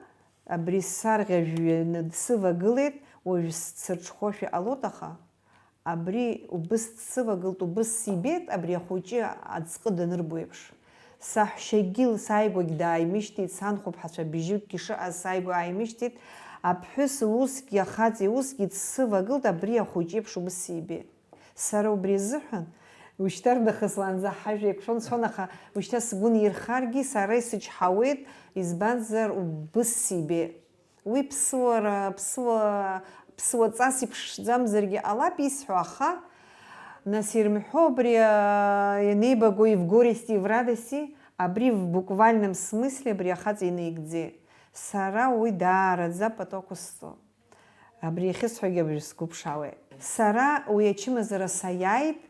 абри сарӷьа жәҩаны дсывагылеит, уажә сцырҽхәошәа иҟалоит, аха абри убыс дсывагылт, убыс сибеит, абри ахәыҷы аӡҟы данырбо еиԥш. Саҳәшьагьы сааигәагь дааимышьҭит, санхәыԥҳацәа бжьыкгьы шыҟаз сааигәа ааимышьҭит, аԥҳәыс усгьы ахаҵеи усгьы дсывагылт, абри ахәыҷы еиԥш убыс сибеит. Сара убри азыҳәан, ушьҭарнахыс уаанӡа ҳажәа еиқәшәон, сҳәон, аха ушьҭа сгәы нирхаргьы, сара исычҳауеит, избанзар, убыс сибеит. Уи ԥсуара, ԥсуа, ԥсуаҵас иԥшӡамзаргьы ҟалап исҳәо, аха, нас ирымҳәо абри, а, ианеибаго и в горести, и в радости, абри в буквальном смысле абри ахаҵа инаигӡеит. Сара уи даараӡа пату ақәысҵон. Абри иахьысҳәогьы абри сгәы ԥшаауеит. Сара уи ачымазара саиааит,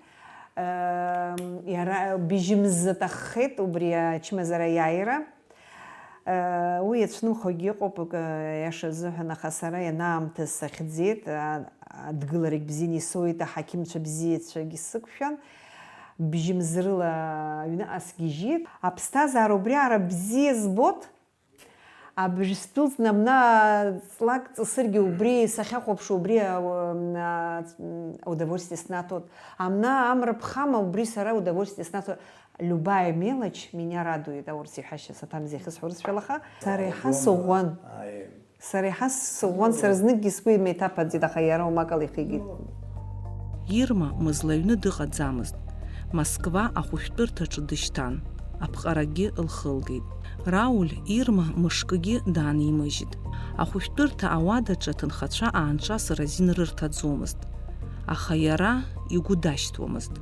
ем, иара бжьымз аҭаххеит убри ачымазара аиааира. Уи иацәнымхогьы ыҟоуп, акы, аиаша азыҳәан, аха сара ианаамҭаз сахьӡеит, а, адгыларагь бзианы исоуеит, аҳақьымцәа бзиацәагьы сықәшәан, бжьымз рыла аҩныҟа сгьежьит. Аԥсҭазаара убриаҟара бзиа збот, абжь сдәылҵны абна ҵлак ҵысыргьы убри сахьахәаԥшуа, убри, а, а, удовольствие снаҭоит. Абна амра ԥхама, убри сара удовольствие снаҭоит. Любая мелочь меня радует, аурыс иҳәашьа саҭамзи ахьысҳәо урысшәала аха. Сара еиҳа сыӷәӷәан. Сара еиҳа сыӷәӷәан, сара зныкгьы сгәы имеиҭаԥаӡеит, аха иара умакала ихигеит. Ирма мызла аҩны дыҟаӡамызт. Москва ахәышәтәырҭаҿы дышьҭан. Аԥҟарагьы лхылгеит. Рауль Ирма мышкгьы даанимыжьит. Ахәышәтәырҭа ауадаҿы аҭынхацәа аанҿасыр азин рырҭаӡомызт. Аха иара игәы дашьҭуамызт.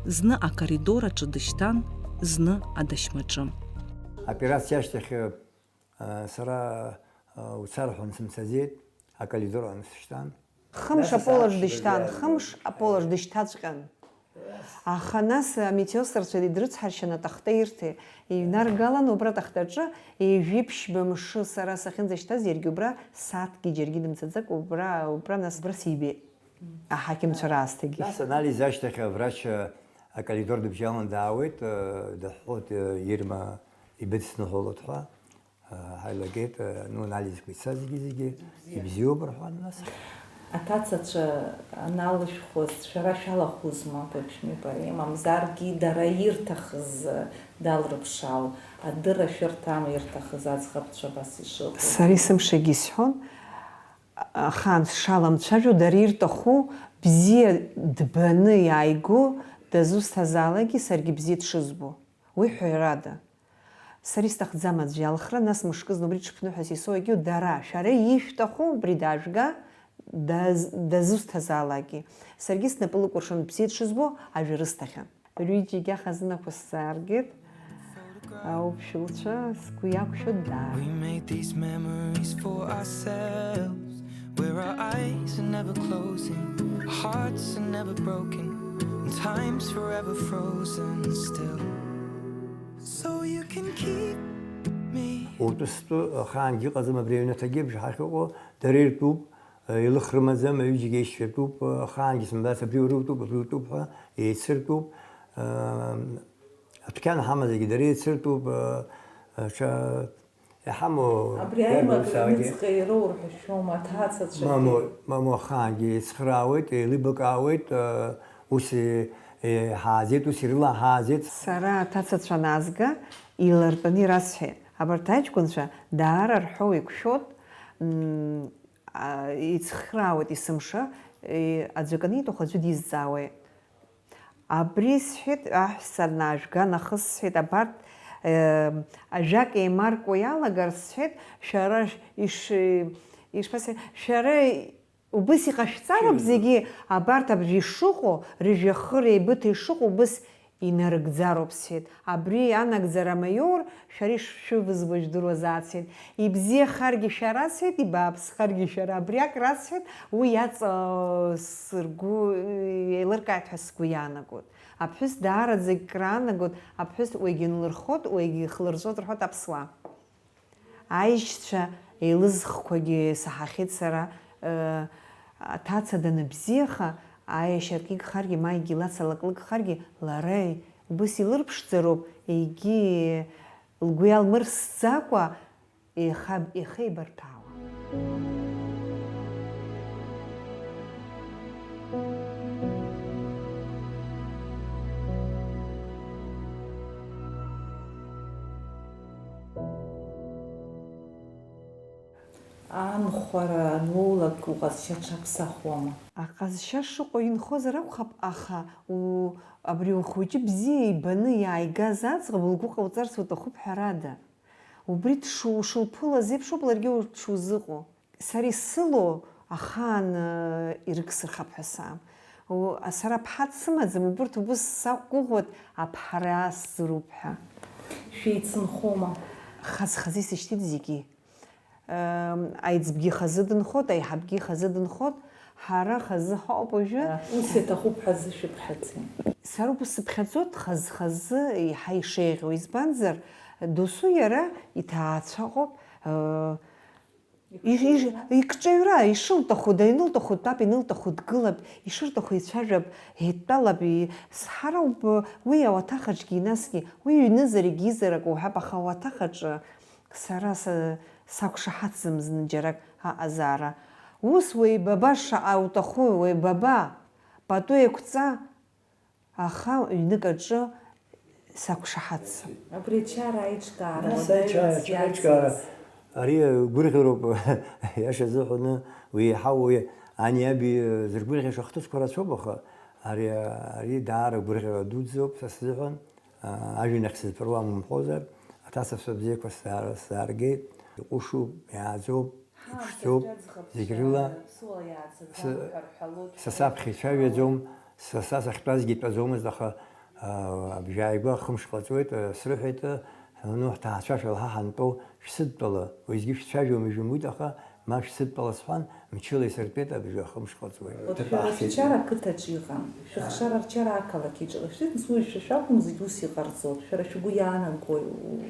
Зны акоридор аҿы дышьҭан, зны адашьмаҿы. Аоперациа ашьҭахь, э, сара, э, уцар ҳәа сымцаӡеит, акоридор аҟны сышьҭан. Хымш аполаҿ дышьҭан, хымш аполаҿ дышьҭаҵәҟьан. Аха нас амедсестрцәа дрыцҳаршьаны атахта ирҭеит. Иҩнаргалан убра атахтаҿы ҩажәи ԥшьба мшы сара сахьынӡашьҭаз, иаргьы убра сааҭкгьы џьаргьы дымцаӡакәа убра, убра нас убра сибеит. Аҳақьымцәа раасҭагьы. Нас анализ ашьҭахь аврач, э, акоридор дыбжьалан даауеит, э, дыҳәҳәоит, э, Ирма ибыдсныҳәалоит ҳәа, э, ҳаилагеит, э, ну, анализқәа ицаз зегьы-зегьы ибзиоуп рҳәан, нас. Аҭацацәа аналышәхуаз, шәара шәалахәызма, Баԥшьми бареи, мамзаргьы дара ирҭахыз, э, далрыԥшаау, адырра шәырҭама ирҭахыз аӡӷабцәа абас ишыҟоу? Сара есымшагьы исҳәон, ахаан сшаламцәажәо, дара ирҭаху бзиа дбаны иааиго дызусҭазаалакгьы саргьы бзиа дшызбо. Уи ҳәарада. Сара исҭахӡам аӡә иалхра, нас мышкызны убри дшыԥныҳәаз исоуагьы дара, шәара ишәҭаху убри дажәга, даз-, дызусҭазаалакгьы. Саргьы снапы лыкәыршан бзиа дшызбо ажәа рысҭахьан. Рҩыџьегьы ахазынақәа сзааргеит. Ауԥшәылцәа сгәы иақәшәо даара. We made these memories for ourselves, where our eyes are never closing, our hearts are never broken, and time's forever frozen still. So you can keep me. Урҭ устәы ахаангьы ыҟаӡам, абри аҩнаҭагьы абжаҳахь ыҟоу дара иртәуп, еилых рымаӡам, аҩыџьагьы еишьцәа ртәуп, ахаангьы сымбац, абри уртәуп, абри уртәуп ҳәа еицыртәуп. Адәқьан ҳамазаргьы дара еицыртәуп, ҽа иҳамоу. Абри аимакра иарбоуцаагьы. Аҩныҵҟа ироур ҳәа шәоума, аҭацацәагьы? Мамоу, мамоу, ахаангьы еицхраауеит, еилибакаауеит, ус иҳааӡеит, ус ирылаҳааӡеит. Сара аҭацацәа анаазга, илартәаны ирасҳәеит. Абарҭ аҷкәынцәа даара рҳәоу иқәшәоит, м, а, ицхраауеит есымша, е, аӡәы акы аниҭаху аӡәы дизҵаауеит. Абри сҳәеит, аҳәса наажәга нахыс сҳәеит, абарҭ, э, ажәак еимаркуа иалагар сҳәеит, шәара иш-, ишԥасҳәеи, шәара убыс иҟашәҵароуп зегьы, абарҭ абри ишыҟоу, рыжәҩахыр еибыҭа ишыҟоу убыс инарыгӡароуп сҳәеит. Абри анагӡара амаиор, шәара ишшәывызбо жәдыруазаап сҳәеит. Ибзиахаргьы шәара сҳәеит, ибааԥсхаргьы шәара. Абри ак расҳәеит, уи иаҵа сыргәы еилыркааит ҳәа сгәы иаанагоит. Аԥҳәыс даараӡагь краанагоит, аԥҳәыс уигьы нлырхот, уигьы хлырҵәот рҳәоит аԥсуаа. Аишьцәа еилызхқәагьы саҳахьеит сара, э, аҭаца даныбзиаха, аиашьа акы игхаргьы, ма егьи лаца лак лыгхаргьы, лара убыс илырԥшӡароуп, егьи лгәы иалмырсӡакәа, еиха-, еихеибарҭәаауа. Анхәара анлоулак уҟазшьа ҽаԥсахуама? Аҟазшьа шыҟоу инхозар акәхап, аха у-, абри ухәыҷы бзиа ибаны иааигаз аӡӷаб лгәы ҟауҵарц уҭахуп, ҳәарада. Убри дшу-, шулԥылаз еиԥш ауп ларгьы дшузыҟоу. Сара исылоу ахаан, э, ирыгсырхап ҳәа саам. У-, сара ԥҳа дсымаӡам, убырҭ убыс сақәгәыӷуеит, аԥҳара сзыруп ҳәа. Шәеицынхома? Хаз-хазы исышьҭит зегьы. Эм, аиҵбгьы хазы дынхот, аиҳабгьы хазы дынхот, Ҳара хазы ҳауп уажәы. Ус иаҭахуп ҳәа зышәыԥхьаӡеит. Сара убас сыԥхьаӡоит, хаз-хазы еиҳа ишеиӷьу, избанзар, досу иара иҭаацәа ыҟоуп, икҿаҩра, ишылҭаху, данылҭаху дтәап, инылҭаху дгылап, ишырҭаху ицәажәап, еидтәалап, ҳара ауп уи ауаҭахаҿгьы, насгьы уи ҩнызар егьизар акы уҳәап, аха ауаҭахаҿы сара сақәшаҳаҭӡам зны џьарак аҟазаара. Ус уеибаба шаҟа уҭаху, уеибаба, пату еиқәҵа, аха ҩнык аҿы сақәшаҳаҭӡам. Абри ачара аиҿкаара Нас уадаҩрас ачара, ачара аиҿкаара, иацыз. Ари гәырӷьароуп, иаша азыҳәаны, уи еиҳау уи ани аби зыргәырӷьаша ахҭысқәа рацәоуп, аха ари, ари даара гәырӷьара дуӡӡоуп са сзыҳәан. Ажәҩан ахь сызԥыруам умҳәозар, аҭацацәа бзиақәа сзааргеит, иҟәышуп, иааӡоуп, иԥшӡоуп, зегь рыла са саԥхьа ицәажәаӡом, са сахьтәазгьы итәаӡомызт, аха абжьааигәа хымш ҟаҵуеит, срыҳәеит, ну, ҳҭаацәа шәылҳа ҳантәоу шәсыдтәала, уеизгьы шәцәажәом, ижәымуит, аха Ма шәсыдтәала сҳәан, мчыла исыртәеит абжьы ахымш ҟаҵуеит. Урҭ шәара шәчара ақыҭаҿы иҟан, шәыхшара рчара ақалақь иҿы ҟашәҵеит, нас уи шәа шәакәым зегь ус иҟарҵо, шәара шәгәы иаанагои?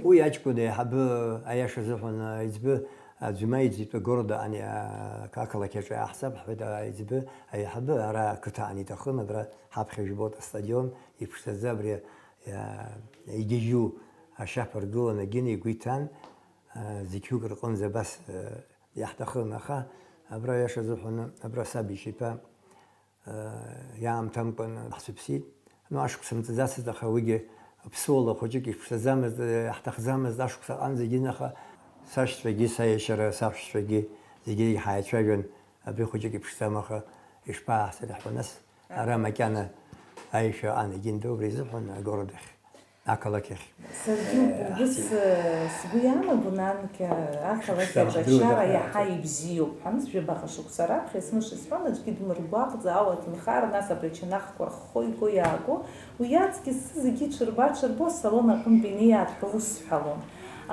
Уи аҷкәын аиҳабы, аиаша азыҳәан, аиҵбы, аӡәы ма иӡитәы агорода ани ақалақь аҿы иааҳзаԥҳәеит, аиҵбы аиҳабы ара ақыҭа ан иҭахын, абра ҳаԥхьа жәбоит астадион, иԥшӡаӡа абри игьежьу ашьаԥа ргыланы Гина игәы иҭан, зқьҩык рҟынӡа абас Иаҳҭахын, аха абра, аиаша азыҳәан, абра саб ишьаҭа иаамҭамкәан ҳцәыԥсит. Ну, ашықәс мҵӡацызт, аха уигьы ԥсуала хәыҷык иԥшӡаӡамызт, иаҳҭахӡамызт ашықәс аҟынӡагьы, аха сашьцәагьы, саиашьара саҳәшьцәагьы зегьы ҳаицәажәан, абри хәыҷык иԥшӡам, аха ишԥааҳцари ҳәа, нас ара макьана аишәа аан егьындо убри изыҳәан агород ахь. Ақалақь ахь. Саргьы убыс сгәы иаанагон, анкьа ақалақь аҿы ачара иаҳа ибзиоуп ҳәа, нас ҩабаҟа шықәса раԥхьа есымша исҳәон, аӡәгьы дмыргәаҟӡа, ауа аҭынхара, нас абри ачанахқәа рххо иго иааго, уи аҵкьыс сзы зегьы ҽырба-ҽырбо асалон аҟынтә инеиааит ҳәа усҳәалон.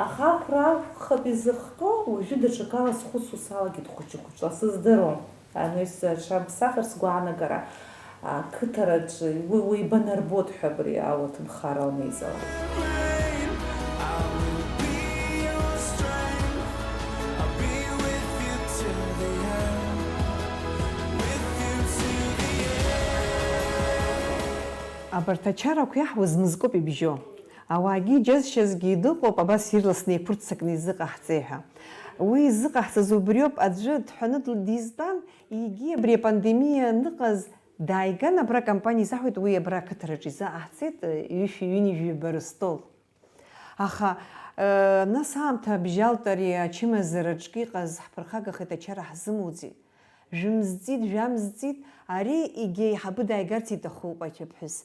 Аха ақәра акәхап изыхҟьо, уажәы даҽакала схәыцуа салагеит хәыҷы-хәыҷла, сыздыруам. Ани сҽамԥсахыр сгәаанагара, ақыҭараҿы уи уеибанарбоит ҳәа абри ауаҭынхара анеизала. Абарҭ ачарақәа иаҳуаз мызкоуп ибжьо. Ауаагьы иџьазшьазгьы дыҟоуп, абас ирласны еиқәырццакны изыҟаҳҵеи ҳәа. Уи изыҟаҳҵаз убриоуп, аӡәы дҳәаны дл-, дизтәан, егьи абри апандемиа аныҟаз дааиган, абра акомпаниа изаҳәеит, уи абра ақыҭараҿы изыҟаҳҵеит, ҩышәи ҩынҩажәи жәаба рыстол. Аха, э, нас аамҭа абжьалт ари ачымазараҿгьы иҟаз ҳԥырхагахеит, ачара ҳзымуӡеит. Жәымзҵит, жәамзҵит, ари егьа аиҳабы дааигарц иҭахуп, ақьаԥҳәыс.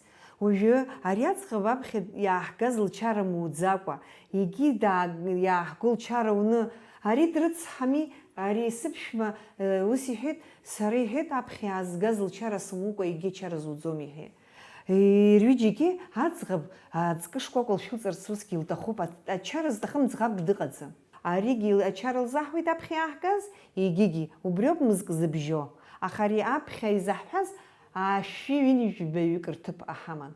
Уажәы ари аӡӷаб аԥхьа иааҳгаз лчара муӡакәа, егьи даа-, иааҳго лчара уны, ари дрыцҳами, ари сыԥшәма, э, ус иҳәеит, сара иҳәеит, аԥхьа иаазгаз лчара сымукәа егьи ачара зуӡом, иҳәеит. Э, рҩыџьагьы аӡӷаб аҵкы шкәакәа лшәылҵарц усгьы илҭахуп, ац-, ачара зҭахым ӡӷабк дыҟаӡам. Аригьы ачара лзаҳуеит аԥхьа иааҳгаз, егьигьы убриоуп мызк зыбжьо, аха ари аԥхьа изаҳҳәаз аашәи ҩынҩажәи жәаҩык рҭыԥ аҳаман.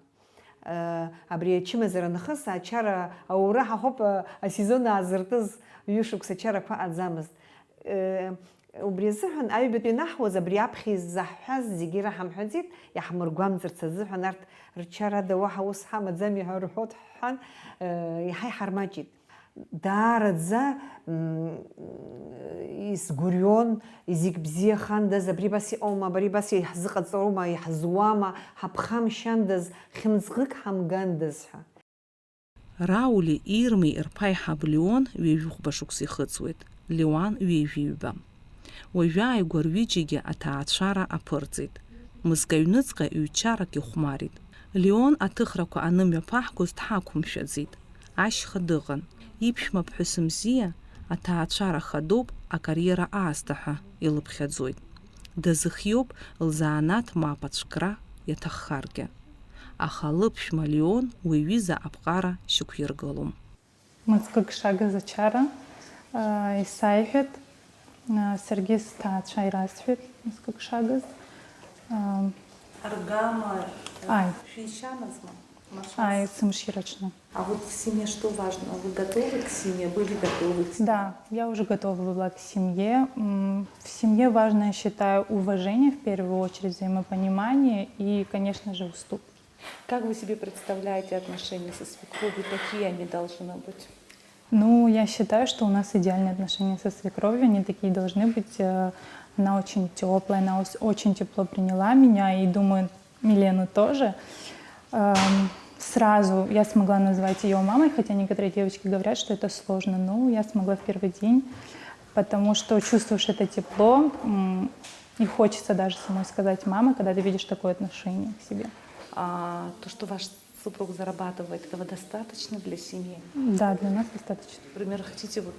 Э, абри ачымазара нахыс ачара аура ҳаҳауп, э, асезон аазыртыз ҩышықәса ачарақәа ыҟаӡамызт. Э, убри азыҳәан аҩбатәи ианаҳуаз абри аԥхьа изаҳҳәаз зегьы раҳамҳәаӡеит, иаҳмыргәамҵырц азыҳәан арҭ рчарада уаҳа ус ҳамаӡами ҳәа рҳәоит ҳҳәан, э, иаҳа иҳармаҷит. Даараӡа, м, исгәырҩон, зегь бзиахандаз, абри абас иҟоума, абри абас иаҳзыҟаҵоума, иаҳзуама, ҳаԥхамшьандаз, хьымӡӷык ҳамгандаз ҳәа. Раули Ирмеи рԥа аиҳаб Леон ҩажәихәба шықәса ихыҵуеит, Леуан ҩажәи ҩба. Уажәы ааигәа рҩыџьагьы аҭаацәара аԥырҵеит. Мызк аҩныҵҟа ҩ-чарак ихәмарит. Леон аҭыхрақәа анымҩаԥаҳгоз дҳақәымшәаӡеит. Ашьха дыҟан. Иԥшәма ԥҳәыс мзиа аҭаацәара хадоуп, акариера аасҭа ҳәа илыԥхьаӡоит. Дазыхиоуп лзанааҭ мап ацәкра иаҭаххаргьы. Аха лыԥшәма Леон уи аҩыза аԥҟара шьақәиргылом. Мызкык шагыз ачара, аа, исаиҳәеит, аа, саргьы сҭаацәа ирасҳәеит, Несколько шагов. Ам, Аргама Ай. Шәишьаназма? Ай, сымшьырачны. А вот в семье что важно? Вы готовы к семье? Были готовы к семье? Да, я уже готова была к семье. М, В семье важно, я считаю, уважение в первую очередь, взаимопонимание и, конечно же, уступки. Как вы себе представляете отношения со свекровью? Какие они должны быть? Ну, я считаю, что у нас идеальные отношения со свекровью, они такие должны быть. Э, Она очень теплая, она ос- очень тепло приняла меня и, думаю, Милену тоже. Эм, Сразу я смогла назвать ее мамой, хотя некоторые девочки говорят, что это сложно, но я смогла в первый день, потому что чувствуешь это тепло, м, и хочется даже самой сказать мама, когда ты видишь такое отношение к себе. А то, что ваш супруг зарабатывает, этого достаточно для семьи? Да, для нас достаточно. Например, хотите вот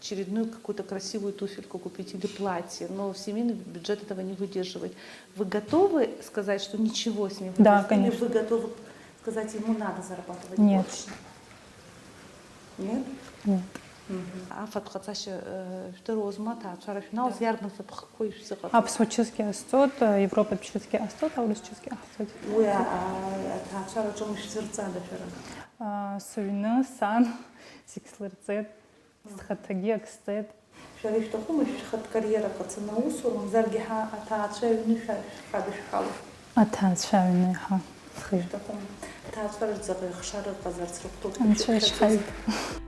очередную какую-то красивую туфельку купить или платье, но семейный бюджет этого не выдерживает. Вы готовы сказать, что ничего с ним не Да, будет? Или конечно. Вы готовы сказать, ему надо зарабатывать Нет. больше? Нет? Нет. Афатә ҟаҵашьа э, шәдыруазма, аҭаацәара шәналҵ, иарбан фатә хкқәоу ишәзыҟаҵоит? Аԥсуа чысгьы ҟасҵоит, европатә чысгьы ҟасҵоит, аурыс чысгьы ҟасҵоит. Уи а- а- аҭаацәараҿы шәзырҵада шәара? А, Сыҩны, сан, зегь слырҵеит, схаҭагьы ак сҵеит. Шәара ишәҭахума шәхатә кариера ҟаҵаны аусура, мамзаргьы ҳа аҭаацәа аҩны шәа- шәхадышәхало? Аҭаацәа аҩны иаҳа схы. Шәҭахума? Аҭаацәараҿ заҟа ихшара ыҟазарц рыхәҭоуп. Анцәа ишҳаит.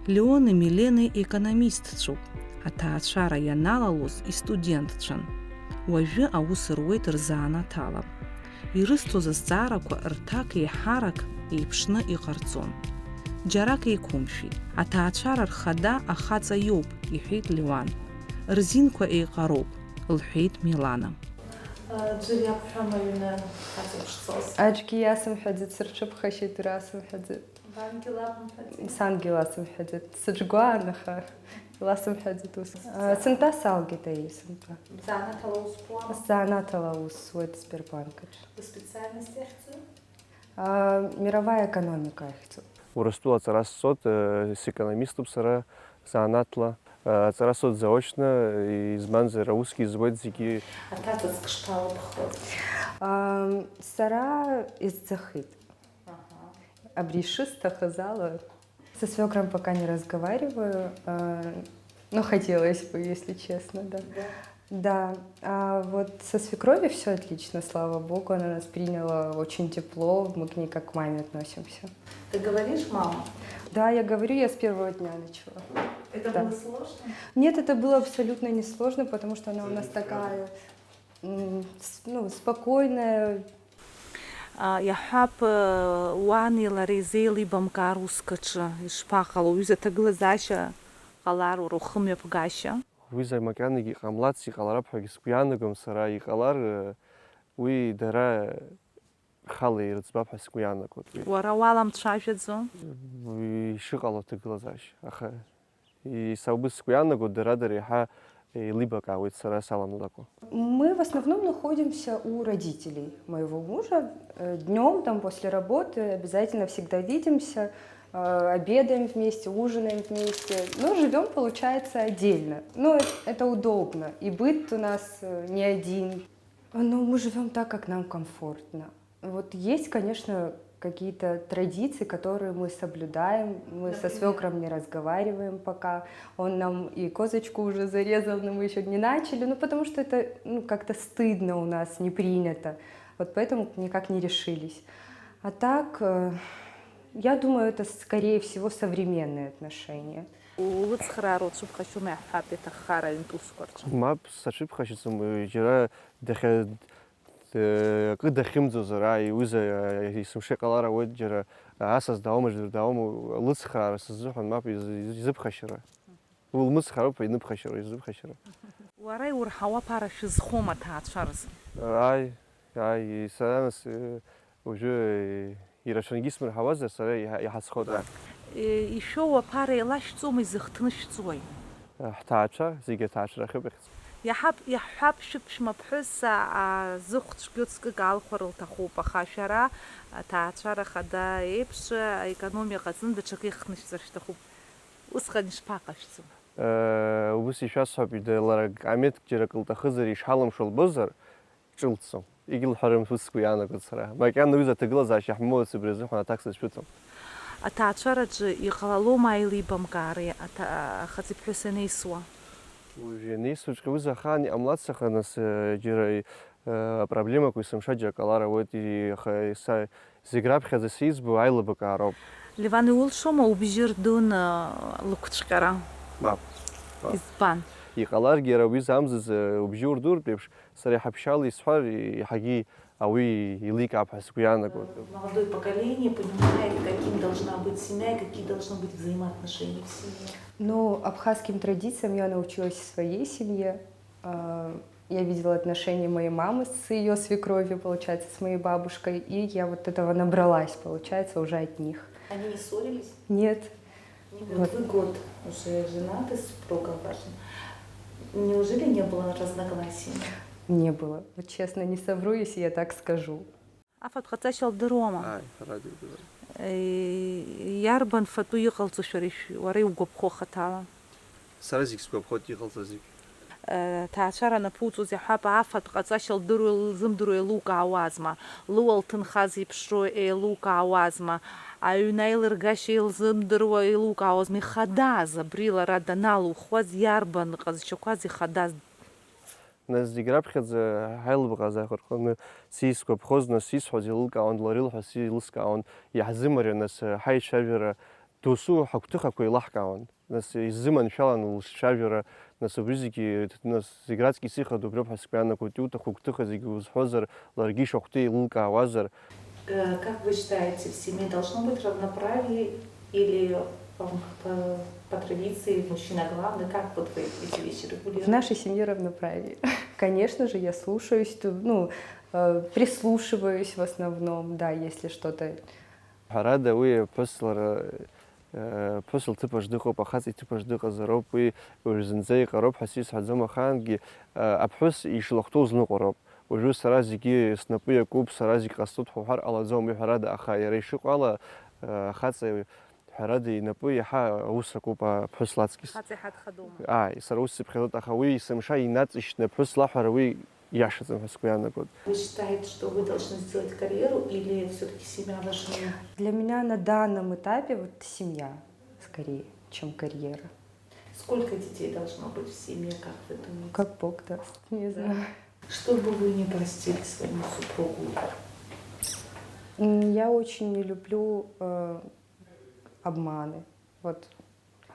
Леони Миленеи економистцәоуп, аҭаацәара ианалалоз истудентцәан. Уажәы аус руеит рзанааҭ ала. Ирысҭоз азҵаарақәа рҭак еиҳарак еиԥшны иҟарҵон. Џьарак еиқәымшәеит. Аҭаацәара рхада ахаҵа иоуп, иҳәеит Леуан. Рзинқәа еиҟароуп, лҳәеит Милана. Ӡәыр иақәҳәама аҩны ҳазыԥшцоз? Аӡәгьы иасымҳәаӡеит, сырҽыԥхашьеит, расымҳәаӡеит. Бангьы лабымҳәаӡеит. Сангьы ласымҳәаӡеит. Сыҿгәаан, аха ласымҳәаӡеит ус. Сынтәа салгеит, аиеи, сынтәа. Занааҭ ала узԥуама? Занааҭ ала аус зуеит Сбербанк аҿы. Специальность иахьӡу? Мировая экономика ахьӡуп. Урыстәыла аҵара сҵоит, э, секономиступ сара, занааҭла. Э, Аҵара сҵоит заочно, избанзар, аусгьы зуеит зегьы. Аҭаца ҵк шԥалыбхуеи? Сара исӡахит. Абри шысҭахыз ала. Со свекром пока не разговариваю, но хотелось бы, если честно, да. Да, а вот со свекровью все отлично, слава богу, она нас приняла очень тепло, мы к ней как к маме относимся. Ты говоришь, мама? Да, я говорю, я с первого дня начала. Это Да. Было сложно? Нет, это было абсолютно несложно, потому что она у нас такая м, с- ну, спокойная. Иаҳҳәап, уани лареи зеилибамкаар уск аҿы ишԥаҟало, уҩыза аҭагылазаашьа ҟалар, уара ухымҩаԥгашьа? Уи макьанагьы иҟамлац иҟаларап ҳәагьы сгәы иаанагом сара, иҟалар, уи дара рхала ирыӡбап ҳәа сгәы иаанагоит уи. Уара уаламцәажәаӡо? Уи ишыҟало аҭагылазаашьа, аха са убыс сгәы иаанагоит, дара-дара еиҳа еилибакаауеит сара саламлакәа. Мы в основном находимся у родителей моего мужа. Днем, там, после работы обязательно всегда видимся, э, обедаем вместе, ужинаем вместе, но живем, получается, отдельно. Но это удобно, и быт у нас э, не один. Но мы живем так, как нам комфортно. Вот есть, конечно, какие-то традиции, которые мы соблюдаем. Мы со свекром не разговариваем пока. Он нам и козочку уже зарезал, но мы еще не начали. Ну, потому что это ну, как-то стыдно у нас, не принято. Вот поэтому никак не решились. А так, э, я думаю, это, скорее всего, современные отношения. Улыцхраар уцәыԥхашьома, иаҳҳәап, иаҭаххар аҩнтә усқәа рҿы? Мап, саҽыԥхашьаӡом, џьара дахьа-, акы дахьымӡозар, ааи, уи за-, есымша иҟалар ауеит, џьара асас даауама, џьара даауама, лыцхраара сызыҳәан, мап, из-, из-, изыԥхашьара. Уи лмыцхароуп, иныԥхашьароу, изыԥхашьара. Уара иурҳауа аԥара шәызхом аҭаацәа рзы? Ааи, ааи, сара нас, э, уажәы, э, ирацәангьы исмырҳауазар, сара иҳа-, иҳацхоит, ааи. Э, Ишәоу аԥара еилашәҵома, изыхҭнышәҵуеи? Ҳҭаацәа, зегьы аҭаацәарахьоуп иахьцо. Иаҳап, иаҳҳәап, шәыԥшәма ԥҳәыс, а, зыхә цәгьоу ҵкык аалхәар лҭахуп, аха шәара, аҭаацәара хада еиԥш, аекономиа ҟаҵаны даҽакы ихҭнышәҵар шәҭахуп. Усҟан ишԥаҟашәҵо? Э, убыс ишәасҳәап, ида лара амеҭк џьара кылҭахызар ишҳалымшо лбозар, ҿылҭӡом. Егьылҳәарым, ус сгәы иаанагоит сара. Макьана уи изы аҭагылазаашьа ҳмоуц, убри азыҳәан аҭак сызшәыҵам. Аҭаацәараҿы иҟалалома аилибамкаареи аҭа-, ахаҵеи ԥҳәыси анеисуа? Уажә ианеисуаҵәҟьа уи ахаан иҟамлац, аха нас, э, џьара, э, апроблемақәа есымша џьара ҟалар ауеит, и-, аха са-, зегь раԥхьаӡа сизбо аилибакаароуп. Леван иулшома убжьы рдуны лықәцәҟьара? Мап. Мап. Избан? Иҟаларгьы иара уи замзазы убжьы урдуртә еиԥш, сара иҳаԥшьала исҳәар, иаҳагьы ауаҩы еиликаап ҳәа сгәы иаанагоит. Молодое поколение понимает, каким должна быть семья и какие должны быть взаимоотношения в семье. Ну, абхазским традициям я научилась в своей семье. А, я видела отношения моей мамы с её свекровью, получается, с моей бабушкой, и я вот этого набралась, получается, уже от них. Они не ссорились? Нет. Вот вы год уже женаты с супругом вашим. Неужели не было разногласий? Не было. Вот честно, не совру, если я так скажу. Афатә ҟаҵашьа лдыруама? Ааи, ҳәарада идыруан. Е, иарбан фатәы иҟалҵо шәара ишә-, уара иугәаԥхо хаҭала? Сара зегь сгәаԥхоит иҟалҵо зегь. Е, ҭаацәара анапуҵоз иаҳәап, афатә ҟаҵашьа лдыруа, лзымдыруа еилукаауазма? Лыуа лҭынха зеиԥшроу еилукаауазма? Аҩны аилыргашьа илзымдыруа еилукаауазма? Ихадаз абри лара даналухуаз иарбан ҟазшьақәаз ихадаз? Нас зегь раԥхьаӡа ҳаилыбӷазаахырхәаны сисгәаԥхоз, нас сисҳәоз еилылкаауан, лара илҳәоз сеилыскаауан, иаҳзымариан, нас ҳаицәажәара досу ҳагәҭыхақәа еилаҳкаауан, нас иззыманшәалан лцәажәара, нас убри зегьы, нас зегь раҵкьыс ихадоу убриоуп ҳәа сгәы иаанагоит, иуҭаху гәҭыха зегьы узҳәозар, ларгьы ишахәҭоу еилылкаауазар. Э, как вы считаете, в семье должно быть равноправие или по, по, по традиции мужчина главный? Как вот вы эти вещи регулируете? В нашей семье равноправие. Конечно же, я слушаюсь, ту-, ну, э, прислушиваюсь в основном, да, если что-то. Ҳәарада, уи аԥҳәыс лара, э, ԥҳәыс лҭыԥаҿ дыҟоуп, ахаҵа иҭыԥаҿ дыҟазароуп, уи уажә зынӡа иҟароуп ҳәа сизҳәаӡом, ахаангьы, э, аԥҳәыс ишлахәҭоу лзныҟәароуп. Уажәы сара зегьы снапы иакуп, сара зегь ҟасҵоит ҳәа уҳәар ҟалаӡом, уи ҳәарада, аха иара ишыҟоу ала, э, ахаҵа ҳәарада инапы иаҳа аус акуп аԥҳәыс лаҵкьыс. Ахаҵа иҳадхадоума? Ааи, сара ус сыԥхьаӡоит, аха уи есымша инаҵшьны аԥҳәыс лаҳәара уи иашаӡам ҳәа сгәы иаанагоит. Вы считаете, что вы должны сделать карьеру или всё-таки семья важнее? Для меня на данном этапе вот семья скорее, чем карьера. Сколько детей должно быть в семье, как вы думаете? Как Бог даст, не знаю. Что бы вы не простили своему супругу? М, я очень не люблю, э, обманы. Вот.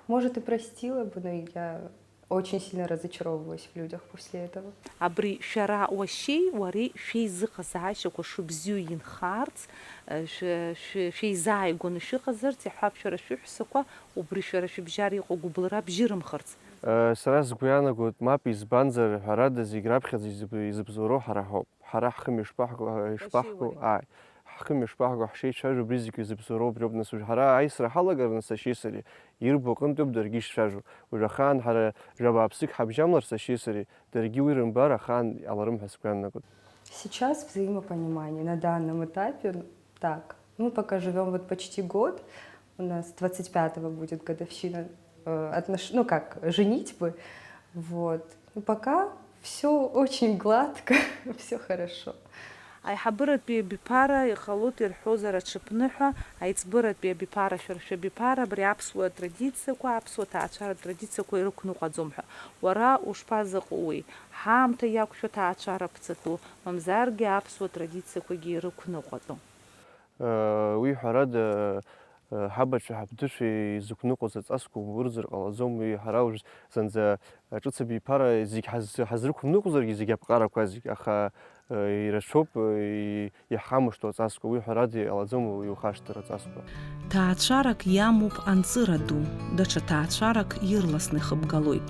Может, и простила бы, но я очень сильно разочаровываюсь в людях после этого. Абри шәара уашьеи уареи шәеизыҟазаашьақәа шыбзиоу инхарц, э, шәе-, шәе-, шәеизааигәаны шәыҟазарц, иаҳҳәап, шәара шәыҳәсақәа убри шәара шәыбжьара иҟоу гәыблра бжьырымхырц. Э, сара сгәы иаанагоит, мап, избанзар, ҳәарада, зегь раԥхьаӡа изыб-, изыбзоуроу ҳара ҳауп. Ҳара ҳхымҩа шԥаҳго-, ишԥаҳго, ааи, ҳхымҩа шԥаҳго, ҳшеицәажәо, абри зегьы зыбзоуроу убриоуп, нас, уажә ҳара аисра ҳалагар, нас, сашьеи сареи, ирбо аҟынтәиоуп даргьы ишцәажәо. Уажә ахаан ҳара жәабааԥсык ҳабжьамлар, сашьеи сареи, даргьы уи рымбар ахаан иҟаларым ҳәа сгәы иаанагоит. Сейчас взаимопонимание на данном этапе, так, мы пока живём вот почти год, у нас двадцать пятого будет годовщина, э, отнош-, ну как, женитьбы. Вот. Ну, пока всё очень гладко, всё хорошо. Аиҳабыратәи абиԥара, иҟалоит ирҳәозар аҽыԥныҳәа, аиҵбыратәи абиԥара, шәара шәабиԥара абри аԥсуа традициақәа, аԥсуа ҭаацәаратә традициақәа ирықәныҟәаӡом ҳәа. Уара ушԥазыҟоу уи? Ҳаамҭа иақәшәо ҭаацәара ԥҵатәу, мамзаргьы аԥсуа традициақәагьы ирықәныҟәатәу? Уи, ҳәарада, ҳабацәа, ҳабдуцәа изықәныҟәоз аҵасқәа умырӡыр ҟалаӡом, уи ҳара уажә зынӡа ҿыц абиԥара зегь ҳаз-, ҳазрықәныҟәозаргьы зегь аԥҟарақәа зегь, аха, ирацәоуп, иҳхамышҭуа аҵасқәа, уи, ҳәарада, иҟалаӡом иухашҭыр аҵасқәа. Ҭаацәарак иамоуп анҵыра ду, даҽа ҭаацәарак ирласны ихыбгалоит.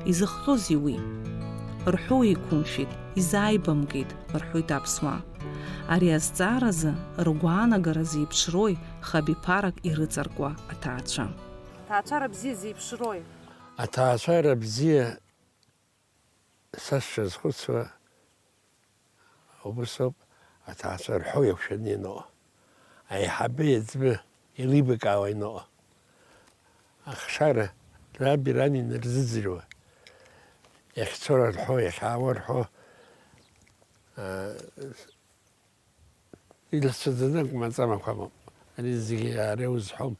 Изыхҟьозеи уи? Рҳәо еиқәымшәеит, изааибамкит, рҳәоит аԥсуаа. Ари азҵааразы ргәаанагара зеиԥшрои хабиԥарак ирыҵаркуа аҭаацәа? Аҭаацәара бзиа зеиԥшрои? Аҭаацәара бзиа, са сшазхәыцуа, убыс ауп, аҭаацәа рҳәо иақәшәаны ианыҟоу. Аиҳабы иаӡбы еилибакаауа ианыҟоу. Ахшара Раби рани нарзыӡырҩуа, иахьцо рҳәо, иахьаауа рҳәо, аа, илацәаӡаны акәым, аҵамақәа амоуп. Ари зегьы ара иузҳәом.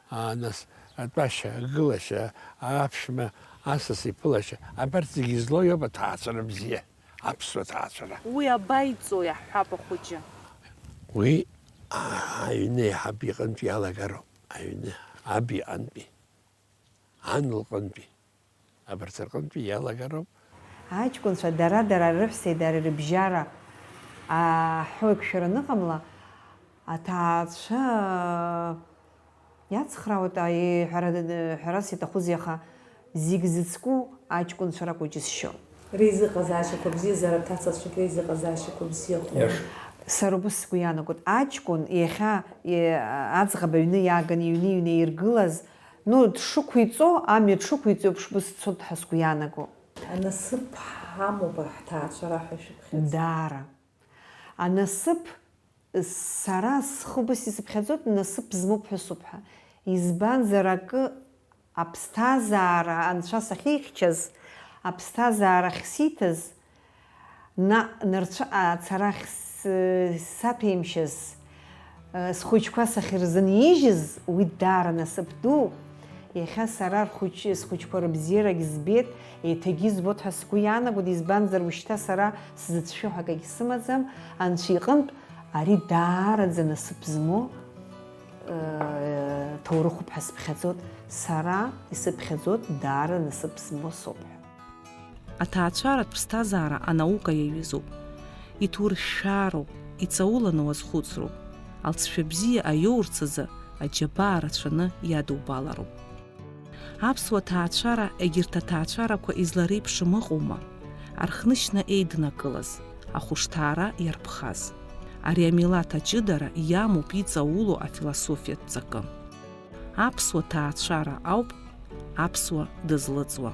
Аа, нас, атәашьа, агылашьа, аԥшәма, асас иԥылашьа, абарҭ зегьы злоу иоуп аҭаацәара бзиа, аԥсуа ҭаацәара. Уи абаиҵои, аҳәҳәаԥа хәыҷы? Уи, аа, аҩны аиҳаб иҟынтә иалагароуп, аҩны, аб иҟынтәи, ан лҟынтәи. Абарҭ рҟынтәи иалагароуп. Аҷкәынцәа дара-дара рыҳәсеи дареи рыбжьара аҳәоу еиқәшәара аныҟамла, аҭаацәа иацхраауеит, аиҳәара, ҳәарас иаҭахузеи, аха зегь зыцку аҷкәынцәа ракәу џьысшьо. Реизыҟазаашьақәа бзиазар, аҭацацәагь реизыҟазаашьақәа бзиахоит. Иаша. Сара убыс сгәы иаанагоит, аҷкәын иахьа, е, аӡӷаб аҩны иааганы иҩны-иҩны иргылаз, ну, дшықәиҵо, амҩа дшықәиҵо еиԥш убыс дцоит ҳәа сгәы иаанаго. Анасыԥ ҳамоуп ҳҭаацәара ҳәа шәыԥхьаӡоит. Даара. Анасыԥ, сара схы убыс исыԥхьаӡоит, насыԥ змоуп ҳәа сыԥҳәа. Избанзар, акы аԥсҭазаара анцәа сахьихьчаз, аԥсҭазаара ахьсиҭаз, наҟ нырцә ацарахь с-, саҭәеимшьаз, схәыҷқәа сахьырзынижьыз, уи даара насыԥ ду. Иахьа сара рхәыҷ-, схәыҷқәа рыбзиарагь збеит, еиҭагьы избоит ҳәа сгәы иаанагоит, избанзар, ушьҭа сара сзыцәшәо ҳәа акагь сымаӡам, Анцәа иҟынтә ари даараӡа насыԥ змоу, э, ҭоурыхуп ҳәа сыԥхьаӡоит, сара исыԥхьаӡоит даара насыԥ змоу соуп ҳәа. Аҭаацәаратә ԥсҭазаара анаука иаҩызоуп. Иҭуршәшәароуп, иҵауланы уазхәыцроуп. Алҵшәа бзиа аиоурц азы аџьабаа рацәаны иадубалароуп. Аԥсуа ҭаацәара егьырҭ аҭаацәарақәа излареиԥшым ыҟоума? Архнышьна еиднакылаз, ахәышҭаара иарԥхаз. Ари амилаҭ аҷыдара иамоуп иҵаулоу афилософиатә ҵакы. Аԥсуа ҭаацәара ауп аԥсуа дызлыҵуа.